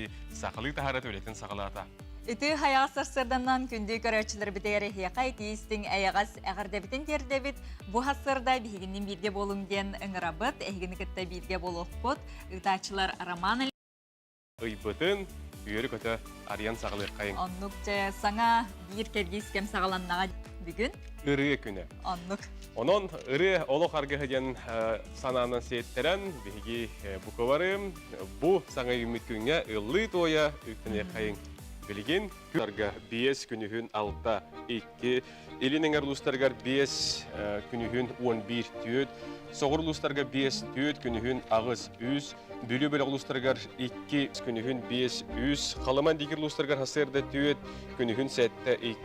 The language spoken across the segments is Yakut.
биэрии сахалыы таһаарат үлэтин саҕалаата. Үтүө хайаҕас сарсыарданан күндү көрөөччүлэрбитигэр эһиэхэ итии-истиҥ эйэҕэс эҕэрдэбитин тиэрдэбит. Бу сарсыарда биһигинниин бииргэ буолуҥ диэн ыҥырабыт. Эһигини кытта бииргэ буолуохпут. Ыытааччылар Роман Ыйбытын үөрү-көтө арыйан саҕалыаххайыҥ. Оннук дьэ саҥа биир кэрдиис кэм саҕаланнаҕа бүгүн. Ырыа күнэ. Оннук. Онон ырыа олох аргыһа диэн санаанан сиэттэрэн биһиги буковарым бу саҥа үүммүт күҥҥэ ыллыы-туойа үктэниэххэйиҥ. Билигин күн 5 күнүһүн 6 2 Илин эҥэр улуустарыгар 5 күнүһүн 11 түөт, Соҕур улуустарга 5 түөт күнүһүн 8 үс, Бүлүү бөлөх улуустарыгар 2 күнүһүн 5 үс, Халыман диэки улуустарыгар сарсыарда түөт, күнүһүн 7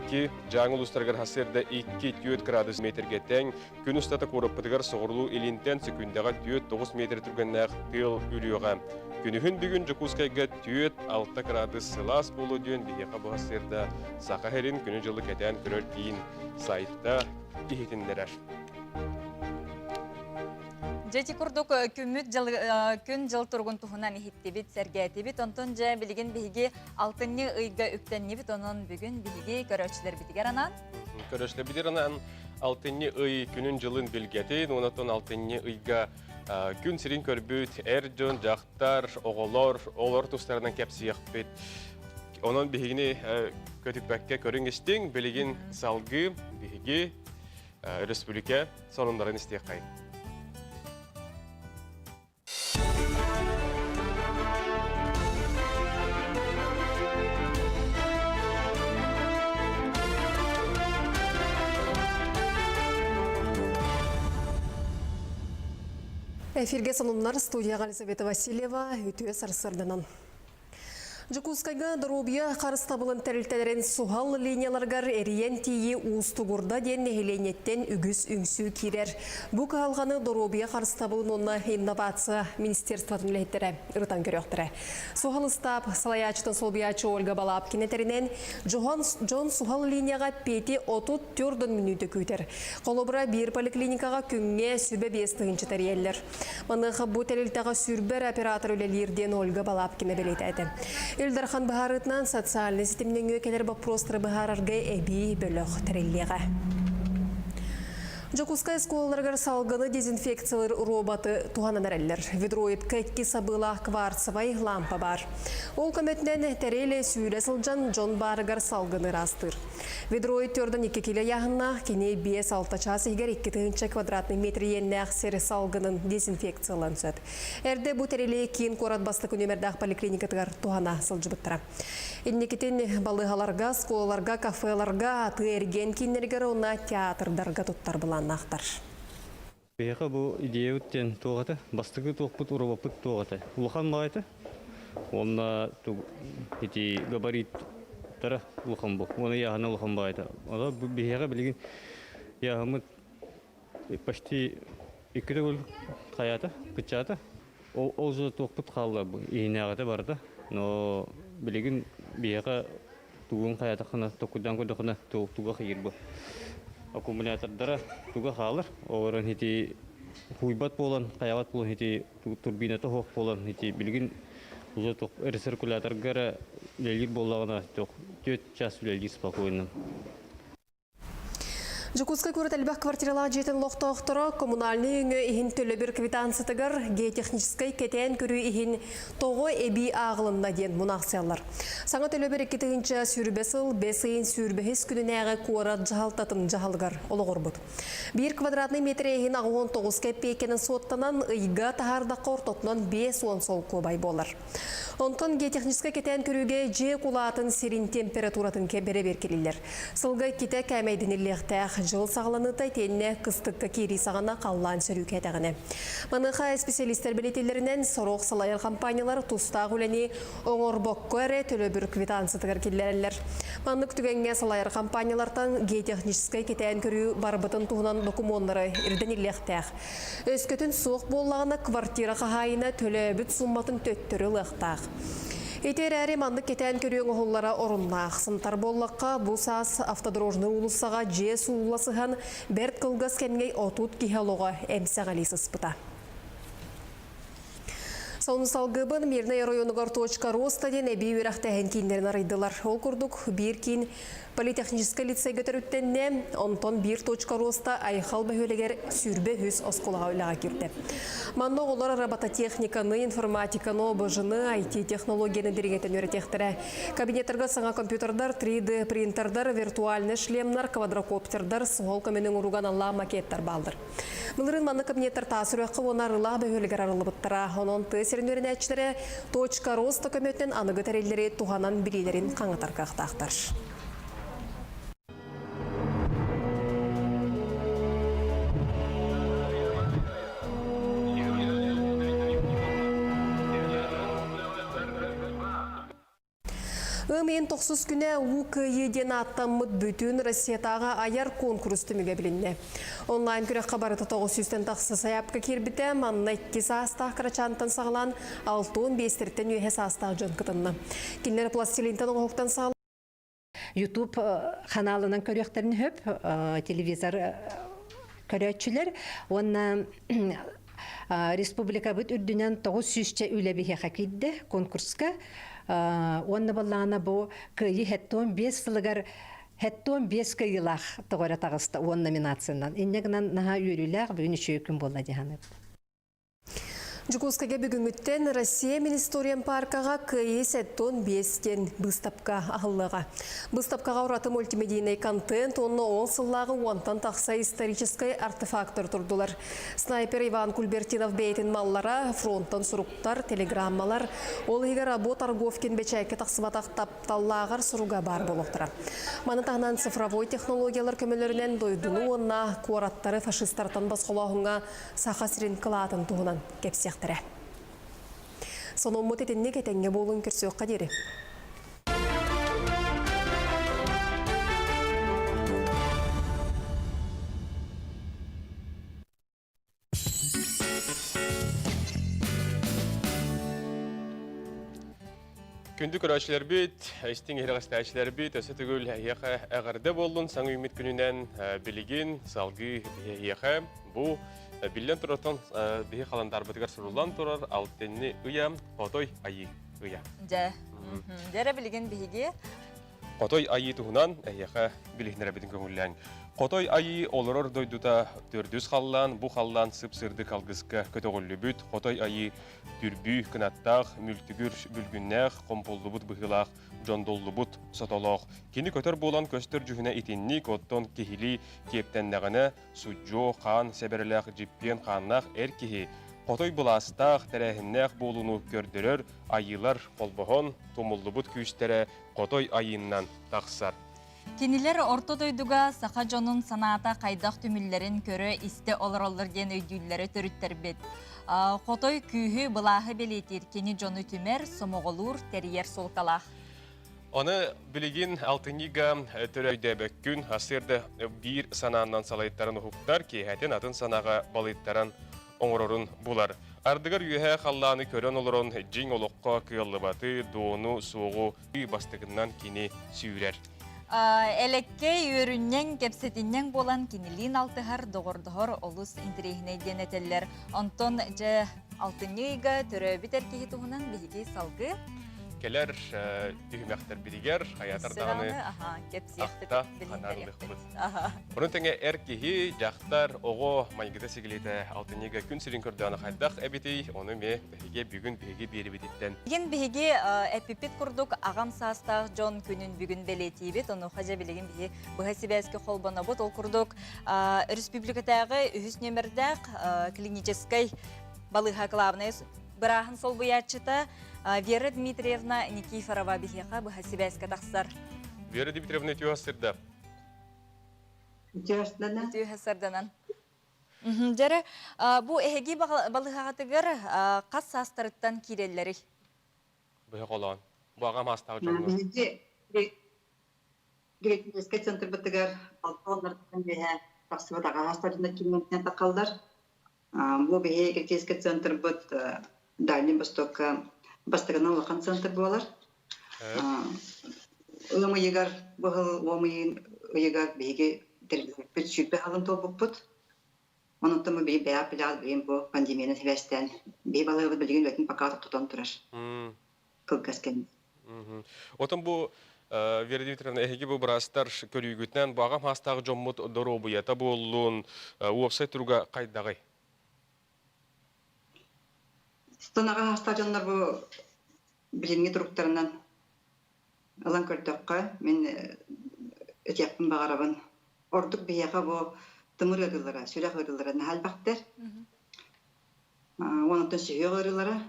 2, Дьааҥы улуустарыгар сарсыарда 2 түөт градус метргэ тэҥ, күн устата куораппытыгар соҕуруулуу илинтэн сөкүүндэҕэ түөт 9 метр түргэннээх тыал үрүөҕэ. Күнүһүн бүгүн Дьокуускайга түөт 6 градус сылаас буолуо диэн биһиэхэ бу сарсыарда Саха сирин күнү-дьылы кэтээн көрөр киин сайтта иһитиннэрэр. Дьэ ити курдук күммүт дьыл, күн-дьыл туругун туһунан иһиттибит, сэргээтибит. Онтон дьэ билигин биһиги алтынньы ыйга үктэннибит. Онон бүгүн биһиги көрөөччүлэрбитигэр анаан Көрөөччүлэрбитигэр анаан алтынньы ый күнүн-дьылын билгэтин, онтон алтынньы ыйга күн сирин көрбүт эр дьон, дьахтар, оҕолор, олор тустарынан кэпсиэхпит. Онон биһигини көтүппэккэ көрүҥ-истиҥ, билигин салгыы биһиги өрөспүүбүлүкэ сонуннарын истиэххэйиҥ. Эфиргэ сонуннар студияҕа Елизавета Васильева үтүө сарсыарданан. Дьокуускайга доруобуйа харыстабылын тэрилтэлэрин суһал линияларыгар эрийэн тиийии уустугурда диэн нэһилиэнньэттэн үгүс үҥсүү киирэр. Бу кыһалҕаны доруобуйа харыстабылын уонна инновация министерствотын үлэһиттэрэ ырытан көрүөхтэрэ. Суһал ыстаап салайааччытын солбуйааччы Ольга Балабкина этэринэн, дьон суһал линияҕа пети 34 мүнүүтэ күүтэр. Холобура, биир поликлиникаҕа күҥҥэ сүбэ 5 тыһыынча тэрийэллэр. Маныаха бу тэрилтэҕэ сүүрбэр оператор үлэлиир диэн Ольга Балабкина бэлиэтээтэ. Ил Дархан быһаарыытынан социальнай ситим нөҥүө кэлэр боппуруостары быһаарарга эбии бөлөх тэриллиэҕэ. Дьокуускай оскуолаларыгар салгыны дезинфекциялыыр роботы туһанан эрэллэр. Ведроидка икки сабыылаах кварцевай лампа баар. Ол көмөтүнэн тэрил сүүрэ сылдьан дьон баарыгар салгыны ыраастыыр. Ведроид төрдөн 2 кило ыйааһыннаах, кини 5-6 чаас иһигэр 2 тыһыынча квадратный метр иэннээх сир салгынын дезинфекциялыан сөп. Эрдэ бу тэрили киин куорат бастакы нүөмэрдээх поликлиникатыгар туһана сылдьыбыттара. Инникитин балыыһаларга, оскуолаларга, кафеларга, атыы-эргиэн кииннэригэр уонна театрдарга туттар былааннаахтар. Биһиэхэ бу идеябыт диэн туох этэ? Бастакы туохпут уробаппыт туох этэ? Улахан баҕайыта. Уонна ити габариттара улахан бу. Уонна ыйааһына улахан баҕайыта. Ону бу биһиэхэ билигин ыйааһыммыт почти икки төгүл хайаата, кыччаата. Ол ол же туохпут хаалла бу иһинээҕитэ барыта. Но билигин биһиэхэ тугун хайаатаххына, токуйдаан көрдөххүнэ туга хайыыр бу. Аккумулятордара туга хаалар, олорон ити хуйбат буолан, хайаабат буолан ити турбината суох буолан ити билигин уже рециркуляторга эрэ үлэлиир буоллаҕына түөрт час үлэлиир спокойно. Дьокуускай куорат элбэх квартиралаах дьиэтин олохтоохторо коммунальнай өҥө иһин төлөбүр квитанциятыгар геотехническай кэтээн көрүү иһин тоҕо эбии ааҕылынна диэн мунаахсыйаллар. Саҥа төлөбүр 2020 сыл бэс ыйын сүүрбэһис күнүнээҕи куорат дьаһалтатын дьаһалыгар олоҕурбут. Биир квадратный метр иһин 89 кэппиэйкэнэн суоттанан ыйга таһаардахха ортотунан 50 солкуобай буолар. Онтон геотехническай кэтээн көрүүгэ дьиэ кулаатын сирин температуратын бэрэбиэркэлииллэр. Сылга иккитэ кээмэйдэниллиэхтээх дьыл саҕаланыыта итиэннэ кыстыкка киирии саҕана халлаан сөрүүкээтэҕинэ. Маныаха специалистэр бэлиэтииллэринэн, сорох салайар компаниялар тустаах үлэни оҥорбокко эрэ төлөбүр квитанциятыгар киллэрэллэр. Маннык түгэҥҥэ салайар компаниялартан геотехническай кэтээн көрүү барбытын туһунан докумуоннары ирдэниллиэхтээх. Өскөтүн суох буоллаҕына, квартира хаһаайына төлөөбүт сумматын төттөрү ылыахтаах. Ити эрээри маннык кэтээн көрүү оҥоһуллара оруннаах. Сынтар буоллахха, бу саас Автодорожнай уулуссаҕа дьиэ суулла сыһан, бэрт кылгас кэмҥэ 30 киһи олоҕо эмсэҕэлии сыспыта. Сонун салгыбын Мирнэй оройуонугар Точка роста диэн эбии үөрэхтээһин кииннэрин арыйдылар. Ол курдук, биир киин политехническай лицейгэ төрүттэннэ, онтон биир Точка роста Айхал бөһүөлэгэр 23 оскуолаҕа үлэҕэ киирдэ. Манна оҕолор робототехниканы, информатиканы, ОБЖ-ны, IT-технологияны дириҥэтэн үөрэтиэхтэрэ. Кабинеттарга саҥа компьютердар, 3D принтердар, виртуальнай шлемнар, квадрокоптердар, суһал көмөнү оҥорууга аналлаах макеттар бааллар. Былырыын маннык кабинеттар таас үрэххэ уонна Арыылаах бөһүөлэгэр арыллыбыттара. Онон тыа сирин үөрэнээччилэрэ Точка роста көмөтүнэн аныгы тэриллэри туһанан билиилэрин хаҥатар кыахтаахтар. Ыам ыйын тохсус күнэ Улуу Кыайыы диэн ааттаммыт бүтүн Россиятааҕы айар куонкурус түмүгэ билиннэ. Онлайн күрэххэ барыта 900-тэн тахса сайаапка киирбитэ, манна икки саастаах кырачаантан саҕалаан 65-тэртэн үөһэ саастаах дьон кытынна. Кинилэр пластилинтан оҥоһуктан саҕалаан YouTube ханаалынан көрүөхтэрин сөп, телевизор көрөөччүлэр уонна республикабыт үрдүнэн 900 үлэ биһиэхэ киирдэ конкурска. Уонна баллаана бу кыайыы 75 сылыгар 75 кыайыылаах тоҕо эрэ таҕыста уон номинациянан. Инньэ гынан наһаа үөрүүлээх бүгүн үчүгэй күн буолла дии саныыбын. Дьокуускайга бүгүҥҥүттэн Россия Министориум паркаҕа Кыайыы 75 диэн быыстапка аһыллыаҕа. Быыстапкаҕа ураты мультимедийнай контент уонна ол сыллааҕы уонтан тахса историческай артефактар турдулар. Снайпер Иван Кульбертинов бэйэтин маллара, фронтан суруктар, телеграммалар, ол иһигэр Або Торговкин бэчээккэ тахсыбатах тапталлааҕар суруга баар буолуохтара. Маны таһынан цифровой технологиялар көмөлөрүнэн дойдуну уонна куораттары фашистартан босхолооһуҥҥа Саха сирин кылаатын туһунан кэпсиэхтэрэ. Сонуммут итинник этэҥҥэ буолун көрсүөххэ диэри. Күндү көрөөччүлэрбит, истиҥ иһирэҕэстээччилэрбит, өссө төгүл эһиэхэ эҕэрдэ буоллун саҥа үүммүт күнүнэн билигин салгыы эһиэхэ бу биллэн турартан биһи халандаарбытыгар суруллан турар алтынны ыйа Хотой Айыы ыйа. Дьэ, дьэ билигин биһиги Хотой Айыы туһунан эһиэхэ билиһиннэрэбитин көҥүллээҥ. Хотой Айыы олорор дойдута төрдүс халлаан, бу халлаан сып-сырдык алгыска көтөҕүллүбүт Хотой Айыы түрбүү кынаттаах, мүлтүгүр бүлгүннээх, хомпуллубут быһыылаах, дьондуллубут сотолоох. Кини көтөр буолан көстөр дьүһүнэ итинник, оттон киһилии киэптэннэҕинэ, судьуо, хаан сэбэрэлээх дьиппиэн хааннаах эр киһи, хотой былаастаах, тэрээһиннээх буолууну көрдөрөр айыылар холбоһон, тумуллубут күүстэрэ хотой айыыннан тахсар. Кинилэр орто дойдуга саха дьонун санаата хайдах түмүллэрин көрө-истэ олороллор диэн өйдүүллэрэ төрүттэрбит. Хотой күүһү, былааһы бэлиэтиир кини дьону түмэр, сомоҕолуур, тэрийэр суолталаах. Аны билигин алтынньыга төрөйдөөбөккүн, сарсыарда биир санааннан салайтаран уһуктар, киэһэтин атын санааҕа балыйтаран оҥорорун булар. Ардыгар үөһээ халлааны көрөн олорон дьиҥ олоххо кыаллыбаты, дуону, суоҕу бастакыннан кини сүүрэр. Элэккэй, үөрүнньэҥ, кэпсэтинньэҥ буолан кинилиин алтыһар, доҕордоһор олус интэриэһинэй диэн этэллэр. Онтон дьэ алтынньы ыйга төрөөбүт эр киһи туһунан биһиги салгыы кэлэр түһүмэхтэрбитигэр хайаатар даҕаны ахта ханаалыахпыт. Онон тэҥэ эр киһи, дьахтар, оҕо майгыта-сигилитэ алтынньыга күн сирин көрдөөнө хайдах эбитий, ону эмиэ биһиги бүгүн биһиги биэрибититтэн. Бүгүн биһиги эппиппит курдук аҕам саастаах дьон күнүн бүгүн бэлиэтиибит. Онуоха дьэ билигин биһи быһа сибээскэ холбонобут. Ол курдук республикатааҕы үһүс нүөмэрдээх клиническэй балыыһа главнай бырааһын солбуйааччыта Вера Дмитриевна Никифорова биһиэхэ быһа сибээскэ тахсар. Вера Дмитриевна үтүө сырда. Үтүө сырданан. Дьэрэ, бу эһиги балыһаҕытыгар хас саастарыттан киирэллэрий? Быһа холоон. Бу аҕам аастаах дьоҥҥо. Биһиги Греческэй центрбытыгар алта уоннартан үөһэ тахсыбыт аҕа аастарынан кииннэринэн тахаллар. Бу биһиги Греческэй центрбыт Дальний Востокка бастакынан улахан центр буолар. Ыам ыйыгар быһыл ыам ыйын ыйыгар биһиги тэриллибиппит 20 сылын туолбуппут. Онуттан бу биһи бэйэҕит билэҕит билигин бу пандемияны сибээстээн биһи балыыһабыт билигин үлэтин пока тохтотон турар. Кылгас кэм. Отон бу Вера Дмитриевна, эһиги бу быраастар көрүүгүтүнэн бу аҕам саастаах дьоммут доруобуйата буоллун, уопсай туруга хайдаҕый? Оттон аҕа саастаах дьоннор бу билиҥҥи туруктарынан ылан көрдөххө, мин этиэхпин баҕарабын. Ордук биһиэхэ бу тымыр ыарыылара, сүрэх ыарыылара наһаа элбэхтэр. Онтон сүһүөх ыарыылара.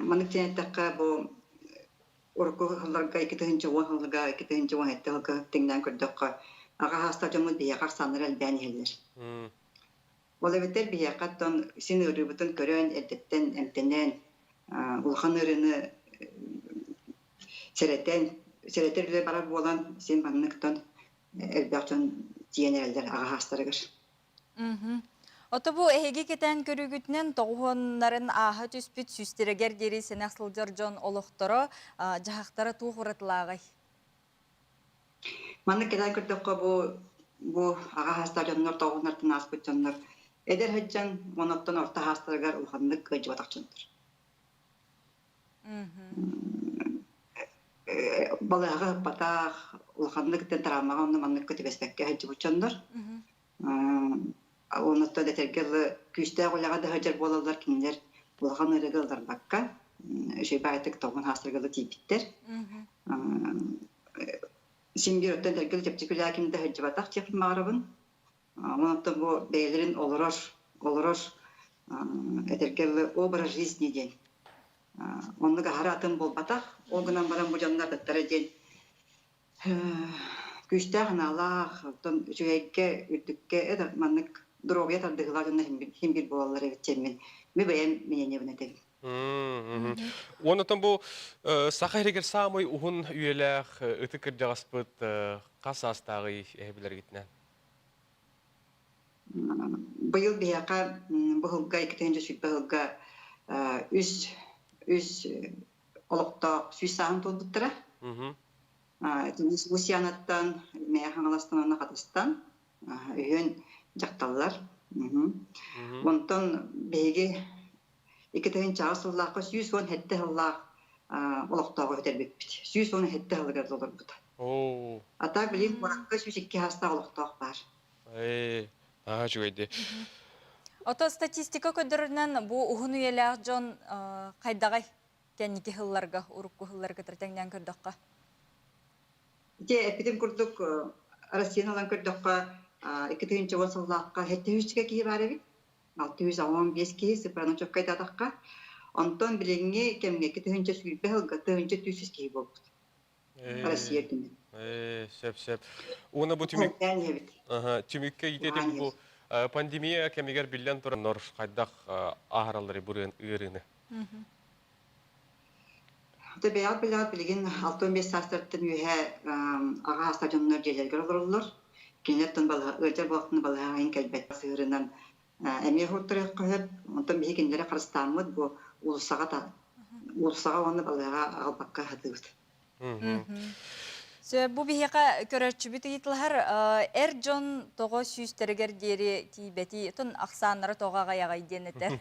Маннык диэн эттэххэ, бу урукку сылларга 2010 сылга, 2017 сылга тэҥнээн көрдөххө, аҕа саастаах дьоммут биһиэхэ ахсааннара элбээн иһэллэр. Ол эбэтэр биһиэхэ оттон син ыарыыбытын көрөн, эрдэттэн эмтэнэн, улахан ыарыыны сэрэтэн, сэрэтэр үлэ барар буолан, син манныктан элбэх дьон тиийэн эрэллэр аҕа саастарыгар. Ото бу эһиги кэтээн көрүүгүтүнэн тоҕуһуоннарын ааһа түспүт сүүстэригэр диэри сэнэх сылдьар дьон олохторо, дьаһахтара туох уратылааҕый? Маннык кэтээн көрдөххө, бу бу аҕа саастаах дьоннор тоҕуһуннартан ааспыт дьоннор эдэр сылдьан оноттон орто саастарыгар улаханнык кыадьыбатах дьоннор. Балыыһаҕа ыппатах, улаханнык травмаҕа онно маннык түбэспэккэ сылдьыбыт дьоннор. Онуттан этэргэ дылы күүстээх үлэҕэ да сылдьар буолаллар кинилэр улахан ыарыыга ылларбакка үчүгэй баайытык тоҕун хаастарга да тиийбиттэр. Син биир оттон этэргэ дылы чэпчэки үлэҕэ ким да сылдьыбатах диэхпин баҕарабын. Онон бу бэйэлэрин олорор олорор этэргэ дылы образ жизни диэн оннук аһара атын буолбатах. Ол гынан баран бу дьоннор атыттара диэн Күүстээх аналаах, оттон үчүгэйгэ, үрдүккэ это маннык доруобуйа тардыһыылаах дьонно син биир буолаллар эбит диэммин ми бэйэм мнениебин этэбин. Уонна бу саха иһигэр саамай уһун үйэлээх ытык кырдьаҕаспыт хас саастааҕый эһэбилэргитинэн? Быйыл биһиэхэ бу сылга 2020 сылга үс үс олохтоох 100 сааһын туолбуттара. Лусианаттан, Мэйэ Хаҥаластан уонна Хатастан үһүөн дьахталлар. Онтон биһиги 2008 сыллаахха 117 сыллаах олохтооҕу бүтэрбиппит. 117 сылыгар олорбута. А так билигин куоракка 102 саастаах олохтоох баар. Ээ, наһаа үчүгэйди. Ото статистика көрдөрөрүнэн бу уһун үйэлээх дьон хайдаҕай кэнники сылларга, урукку сылларга кытары тэҥнээн көрдөххө? Ити эппитим курдук, Россияны ылан көрдөххө, 2010 сыллаахха 700 киһи баар эбит. 615 киһи сыппараны чөккөйдатахха. Онтон билиҥҥи кэмҥэ 2020 сылга 1300 киһи буолбут. Россия үрдүнэн. Сөп, сөп. Уонна бу түмүк түмүккэ итетик бу пандемия кэмигэр биллэн туран хайдах ааһараллары бу ыарыыны? Бэйэҕит билэҕит билигин 65 саастарыттан үөһэ аҕа саастаах дьоннор дьиэлэригэр олороллор. Кинилэр балыһа ыалдьар буолахтарына балыһаҕа иһин кэлбэт сыһыарынан эмиэ уһуктарыахха сөп. Онтон биһиги кинилэри харыстааммыт бу уулуссаҕа уулуссаҕа уонна балыһаҕа аҕалбакка сатыыбыт. Сөп, бу биһиэхэ көрөөччүбүт ыйытылаһар эр дьон тоҕо сүүстэригэр диэри тиийбэтий, отон ахсааннара тоҕо аҕыйаҕай диэн этэр.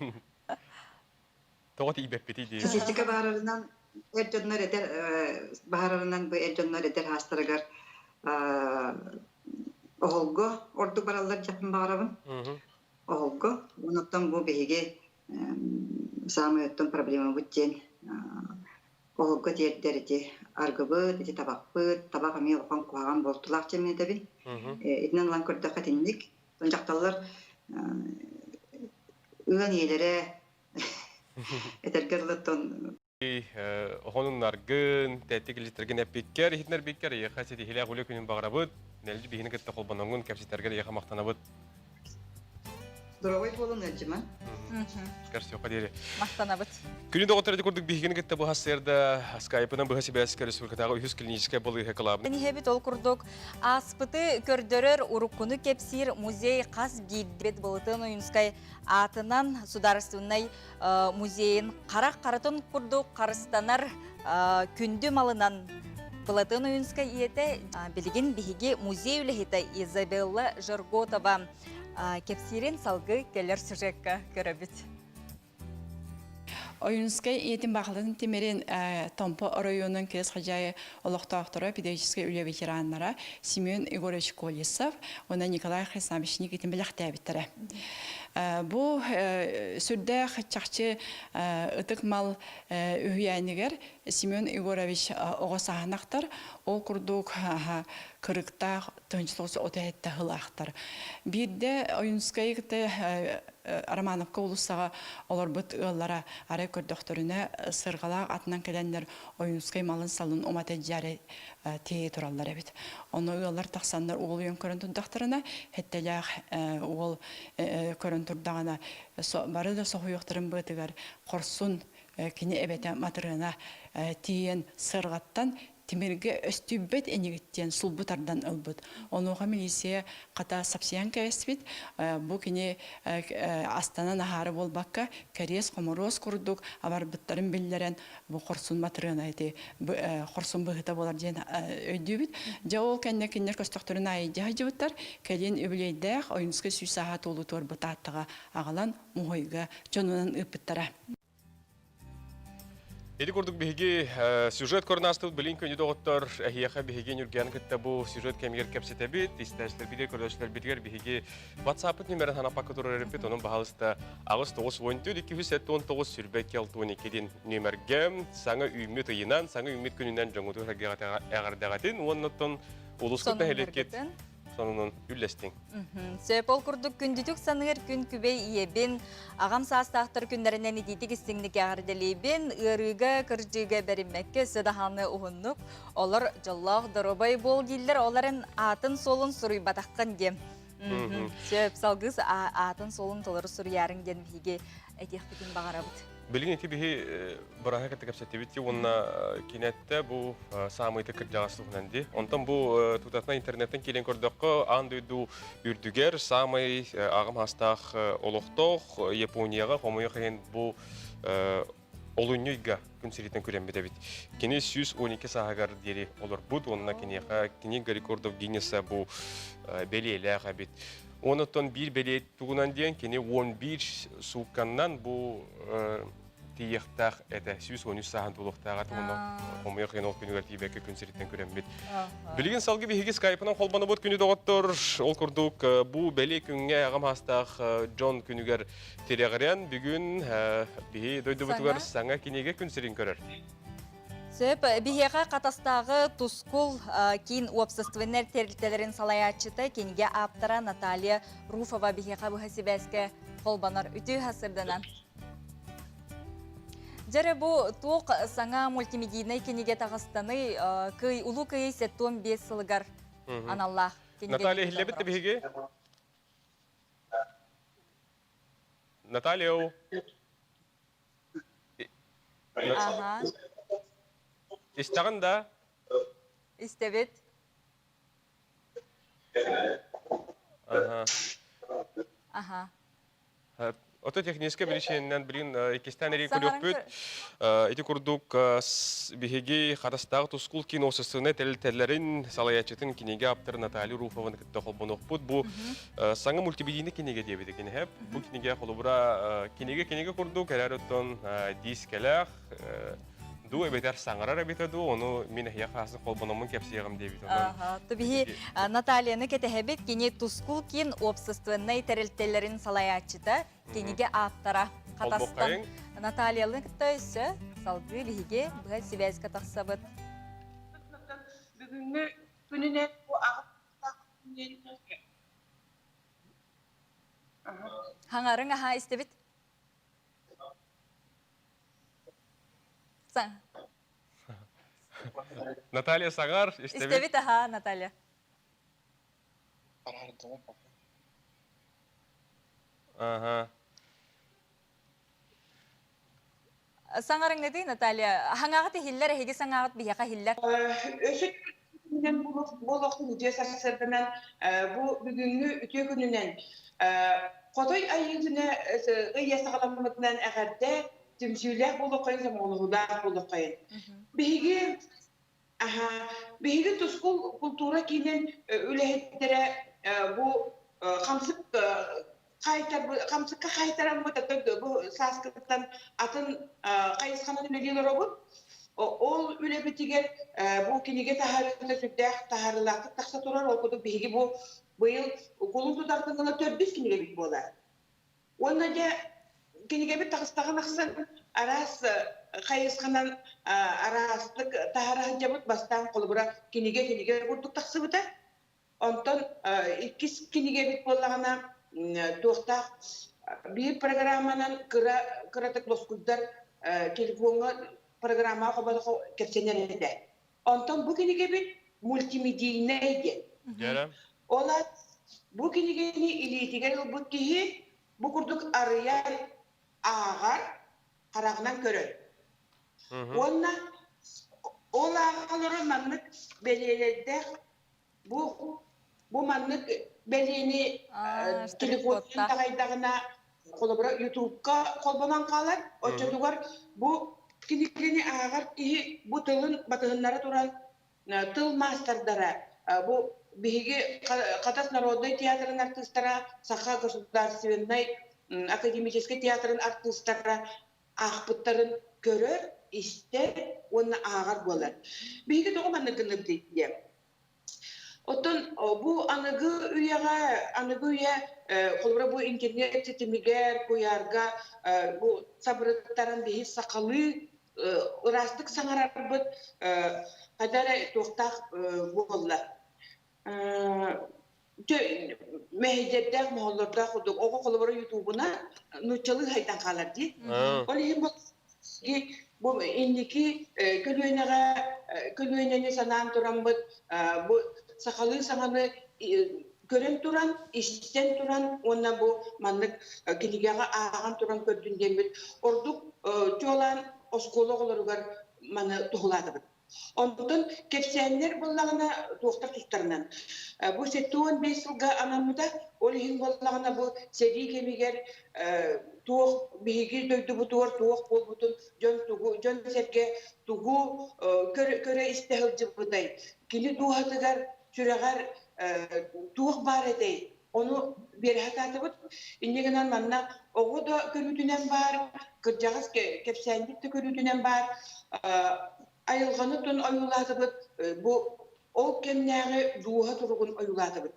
Тоҕо тиийбэппитий дии. Статистика баарарынан эр дьоннор эдэр баарарынан бу эр дьоннор эдэр саастарыгар оһолго ордук бараллар диэхпин баҕарабын. Оһолго. Онуттан бу биһиги саамай оттон проблемабыт диэн оһолго тиэрдэр ити аргыбыт, ити табахпыт, табах эмиэ улахан куһаҕан буолтулаах диэн этэбин. Итинэн ылан көрдөххө итинник. Дьахталлар ыан ийэлэрэ этэргэ дылы Хонуннаргын, тэттик илдьиттэргин эппиккэр, иһитинэрбиккэр эйиэхэ ситиһиилээх үлэ күнүн баҕарабыт. Мэлдьи биһини кытта холбоноҥҥун кэпсэтэргэр эйиэхэ махтанабыт. Здоровай буолун ыалдьыма. Көрсүөххэ диэри. Махтанабыт. Күнү доҕоттор ити курдук биһигини кытта быһа сырда скайпынан быһа сибээскэ республикатааҕы үһүс клиническэй балыыһа кылаабынай. Иһэбит ол курдук ааспыты көрдөрөр, уруккуну кэпсиир музей хас биирдибит Былытын Ойуунскай аатынан судаарыстыбаннай музейын харах харатын курдук харыстанар күндү малынан. Платон Ойунскай ийэтэ билигин биһиги музей үлэһитэ Изабелла Жерготова кэпсиирин салгыы кэлэр сюжекка көрөбүт. Ойуунскай ийэтин баахылатын тимирин Томпо оройуонун Кирэс Хадьаайы олохтоохторо, педагогическай үлэ ветераннара Семен Егорович Колесов уонна Николай Хрисанович Никитин бэлэхтээбиттэрэ. Бу сүрдээх чахчы ытык мал үһүйээнигэр Семен Егорович оҕо сааһын ол курдук кырыктаах 1937 сылаахтар. Биирдэ Ойуунскайы кытта Романовка уулуссаҕа олорбут ыаллара арай көрдөхтөрүнэ сырҕалаах атынан кэлэннэр Ойуунскай малын-салын умата дьиэри тиэйэ тураллар эбит. Ону ыаллар тахсаннар уол уйан көрөн турдахтарына, хэттэлээх уол көрөн турдаҕына бары да соһуйуохтарын быатыгар хорсун кини эбэтэ Матырыана тиийэн сырҕаттан тимиргэ өстүйбэт инигит диэн сулбу тардан ылбыт. Онуоха милиция хата сапсыйан кэбиспит. Бу кини астанан аһаары буолбакка, кэриэс-хоморуос курдук абарбыттарын биллэрэн, бу хорсун матырыана ити хорсун быһыыта буолар диэн өйдүүбүт. Дьэ ол кэннэ кинилэр көстөхтөрүн аайы дьаһайдьыбыттар. Кэлин үбүлүөйдээх Ойуунускай сүүс сааһа туолуутугар Бытааттаҕа аҕалан муһуйга дьонунан ыыппыттара. Ити курдук биһиги сюжет көрүнастыбыт билин күнү доҕоттор эһиэхэ биһиги Нүргээн кытта бу сюжет кэмигэр кэпсэтэбит, истээчилэрбитигэр, көрөөччүлэрбитигэр биһиги WhatsApp-ыт нүмерин ханаппакка турар эбиппит, онон баһалыста 8 9 14 279 22 62 дин нүмергэ саҥа үүммүт ыйынан, саҥа үүммүт күнүнэн дьоҥҥутугар эҕэрдэҕитин уонна улускут нэһилиэккит сонунун үллэстиҥ. Сөп ол курдук күндүтүк саныыр күн күбэй ийэбин, аҕам саастаахтар күннэринэн итиитик истиҥник эҕэрдэлиибин, ыарыыга, кырдьыыга бэриммэккэ өссө даҕаны уһуннук, олор дьоллоох доруобай буол дииллэр, ол эрэн аатын-суолун суруйбатаххын диэн. Сөп, салгыы аатын-суолун толору суруйаарыҥ диэн биһиги этиэхпитин баҕарабыт. Билигин ити биһи быраһа кытта кэпсэттибит уонна кинэтте бу саамай кырдьаҕас туһунан ди. Онтон бу тутатына интернеттен киирэн көрдөххө, аан дойду үрдүгэр саамай аҕам саастаах олохтоох Японияҕа хомойуох иһин бу олунньуйга күн сириттэн күрэммит эбит. Кини 112 сааһыгар диэри олорбут уонна киниэхэ книга рекордов Гиннесса бу бэлиэлээх эбит. Онуттан биир бэлиэ тугунан диэн кини 11 суукканнан бу тиийиэхтээх этэ. 113 сааһын туолуохтааҕа уонна хомуйах ол күнүгэр тиийбэккэ күн сириттэн күрэммит. Билигин салгы биһиги скайпынан холбонобут күнү доҕоттор. Ол курдук бу бэлиэ күҥҥэ аҕам саастаах дьон күнүгэр тирэҕирэн бүгүн биһи дойдубутугар саҥа кинигэ күн сирин көрөр. Сөп, биһиэхэ Хатастааҕы Тускул киин уопсастыбаннай тэрилтэлэрин салайааччыта, кинигэ ааптара Наталья Руфова биһиэхэ быһа сибээскэ холбонор. Үтүө сырданан. Дьэрэ бу туох саҥа мультимедийнай кинигэ таҕыстаны кый Улуу Кыайыы 75 сылыгар аналлаах кинигэ Наталья иһиллэбит да биһиги? Наталья Аха. Истэҕин да? Истэбит. Аха. Аха. Ото техническэй биричиэнинэн билигин иккистээн эрий көрүөхпүт. Ити курдук биһиги Хатастаах Тускул кино сыссыына тэрилтэлэрин салайааччытын кинигэ ааптар Наталья Руфованы кытта холбонуохпут. Бу саҥа мультимедийный кинигэ диэбит кинигэ. Бу кинигэ холобура кинигэ кинигэ курдук эрэр оттон дискэлээх дуу эбэтэр саҥарар эбитэ дуу, ону мин эһиэхэ хаасын холбономмун кэпсиэҕим диэбит. Биһи Натальяны кэтэһэбит, кини Тускул киин уопсастыбаннай тэрилтэлэрин салайааччыта, кинигэ ааптара. Хатастан Натальялы кытта өссө салгыы биһиги быһа сибээскэ тахсабыт. Бүгүҥҥү күнүнэн бу Хаҥарыҥ аһаа истибит. Наталья Саҕар, истэбит. Истэбит аһаа, Наталья. Ага. Саҥарыҥҥытый, Наталья. Хаҥаҕыт иһиллэр, эһиги саҥаҕыт биһиэхэ иһиллэр. Өссө буолуохтун үтүө сарсыарданан бу бүгүҥҥү үтүө күнүнэн Хотой Айыы күнэ ый саҕаламмытынан эҕэрдэ түмсүүлээх буолуоххайын, сомоҕолоһуулаах буолуоххайын. Биһиги Аха, биһиги Тускул култуура киинин үлэһиттэрэ бу хамсык хамсыкка хаайтараммыт бу сааскыттан атын хайысханан үлэлии олоробут. Ол үлэбитигэр бу кинигэ таһаарыыта сүрдээх таһаарыылаахтык тахса турар. Ол курдук биһиги бу быйыл кулун тутартан ыла төрдүс кинигэбит буолар. Уонна дьэ кинигэбит таҕыстаҕын ахсын араас хайысханан араастык таһара сылдьабыт. Бастаан холобура кинигэ кинигэ курдук тахсыбыта. Онтон иккис кинигэбит буоллаҕына туохтаах биир программанан кыра кыратык лоскуйдар телефоҥҥа программаҕа холбоно кэпсэнэр этэ. Онтон бу кинигэбит мультимедийнэй диэн. Дьэрэ. Ол бу кинигэни илиитигэр ылбыт киһи бу курдук арыйар, ааҕар, хараҕынан көрөр. Уонна ол ааҕалары маннык бэлиэлэрдээх бу бу маннык бэлиэни телефонунан таҕайдаҕына холобура ютубка холбонон хаалар оччотугар бу кинигэни ааҕар киһи бу тылын батыһыннара туран тыл маастардара бу биһиги Хатас народнай театрын артыыстара Саха государственнай академическай театрын артыыстара аахпыттарын көрөр, истэр уонна ааҕар буолар. Биһиги тоҕо маннык гынныбыт диэн. Оттон бу аныгы үйэҕэ, аныгы үйэ холобура бу интернет ситимигэр, куйаарга бу сабырыттаран биһи сахалыы ыраастык саҥарарбыт хайда эрэ туохтаах буолла. Мэһэйдэрдээх, моһоллордоох курдук оҕо холобура ютубуна нууччалыы хайдан хаалар дии. Ол иһин бу инники көлүөнэҕэ көлүөнэни санаан тураммыт бу сахалыы саҥаны көрөн туран, истэн туран уонна бу маннык кинигэҕэ ааҕан туран көрдүн диэммит ордук чуолаан оскуола оҕолоругар маны туһулаатыбыт. Онтон кэпсээннэр буоллаҕына туохтар тустарынан. Бу 75 сылга анаммыта, ол иһин буоллаҕына бу сэрии кэмигэр туох биһиги дойдубутугар туох буолбутун дьон тугу дьон-сэргэ тугу көрө истэ сылдьыбытай, кини дууһатыгар, сүрэҕэр туох баар этэй, ону биэрэ сатаатыбыт. Инньэ гынан манна оҕо да көрүүтүнэн баар, кырдьаҕас кэпсээнньит да көрүүтүнэн баар, айылҕаны тун ойуулаатыбыт, бу ол кэмнээҕи дууһа туругун ойуулаатыбыт.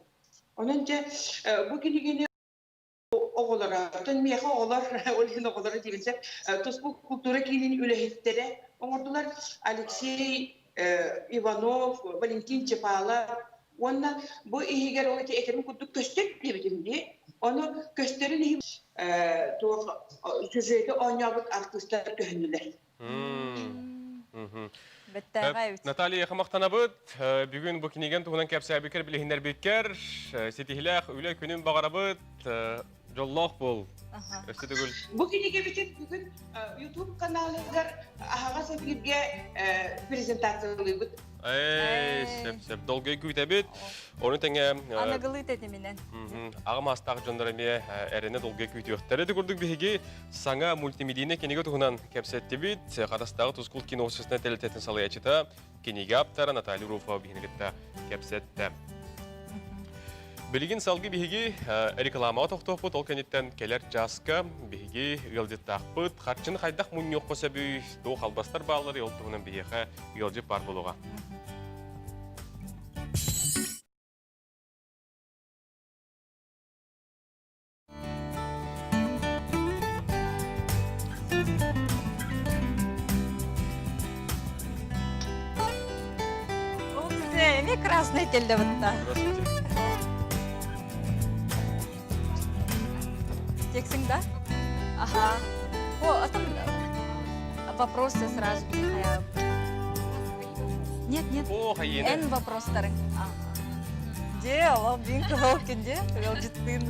Онон дьэ бу кинигэни оҕолоро, оттон миэхэ оҕолор, ол иһин оҕолоро диибин сөп, Тускул култуура киинин үлэһиттэрэ оҥордулар. Алексей Иванов, Валентин Чепалов уонна бу иһигэр ол ити этэрим курдук көстөр диэбитим дии. Ону көстөрүн иһин туох сюжеты оонньообут артыыстар көһүннүлэр. Наталья махтанабыт. Бүгүн бу киниген туһунан кэпсээбиккэр билиһиннэрбиккэр ситиһилээх үлэ күнүн баҕарабыт. Дьоллоох буол. Өссө төгүл. Бу кинигэбитин бүгүн YouTube каналыгар аһаҕас эфиргэ презентациялыыбыт. Эй, сөп сөп. Долгуй күүтэбит. Ону тэҥэ аныгылыы тэтиминэн. Аҕа маастаах дьоннор эмиэ эрэнэ долгуй күүтүөхтэрэ. Ити курдук биһиги саҥа мультимедийнай кинигэ туһунан кэпсэттибит. Хатастааҕы Тускул кино общественнай тэрилтэтин салайааччыта, кинигэ ааптара Наталья Руфова биһини кытта кэпсэттэ. Билигин салгыы биһиги рекламаҕа тохтуохпут, ол кэнниттэн кэлэр чааска биһиги ыалдьыттаахпыт. Харчыны хайдах мунньуохха сөбүй, туох албастар баалларый, ол туһунан биһиэхэ ыалдьыт баар буолуоҕа. Ух ты, эмиэ красный кэллэ бытта. Здравствуйте. Тексиң да? Ага. О, а там вопросы сразу Нет, нет. О, хайыны. Эн вопростарың. Де, ол бин кылыл күнде, ол жыттыын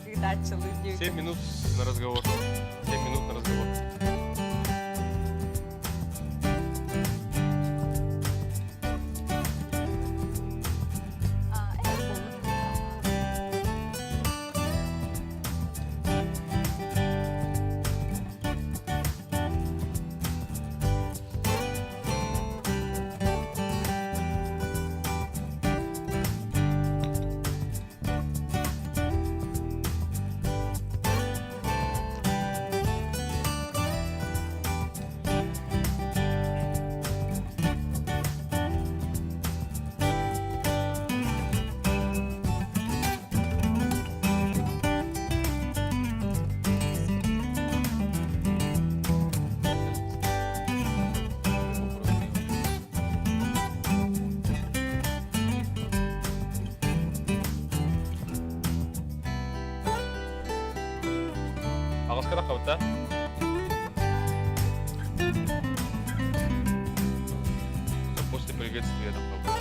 ыытааччылыы 7 минут на разговор. 7 минут на разговор. Саппуоска таххабыта. После приветствия таххабыт.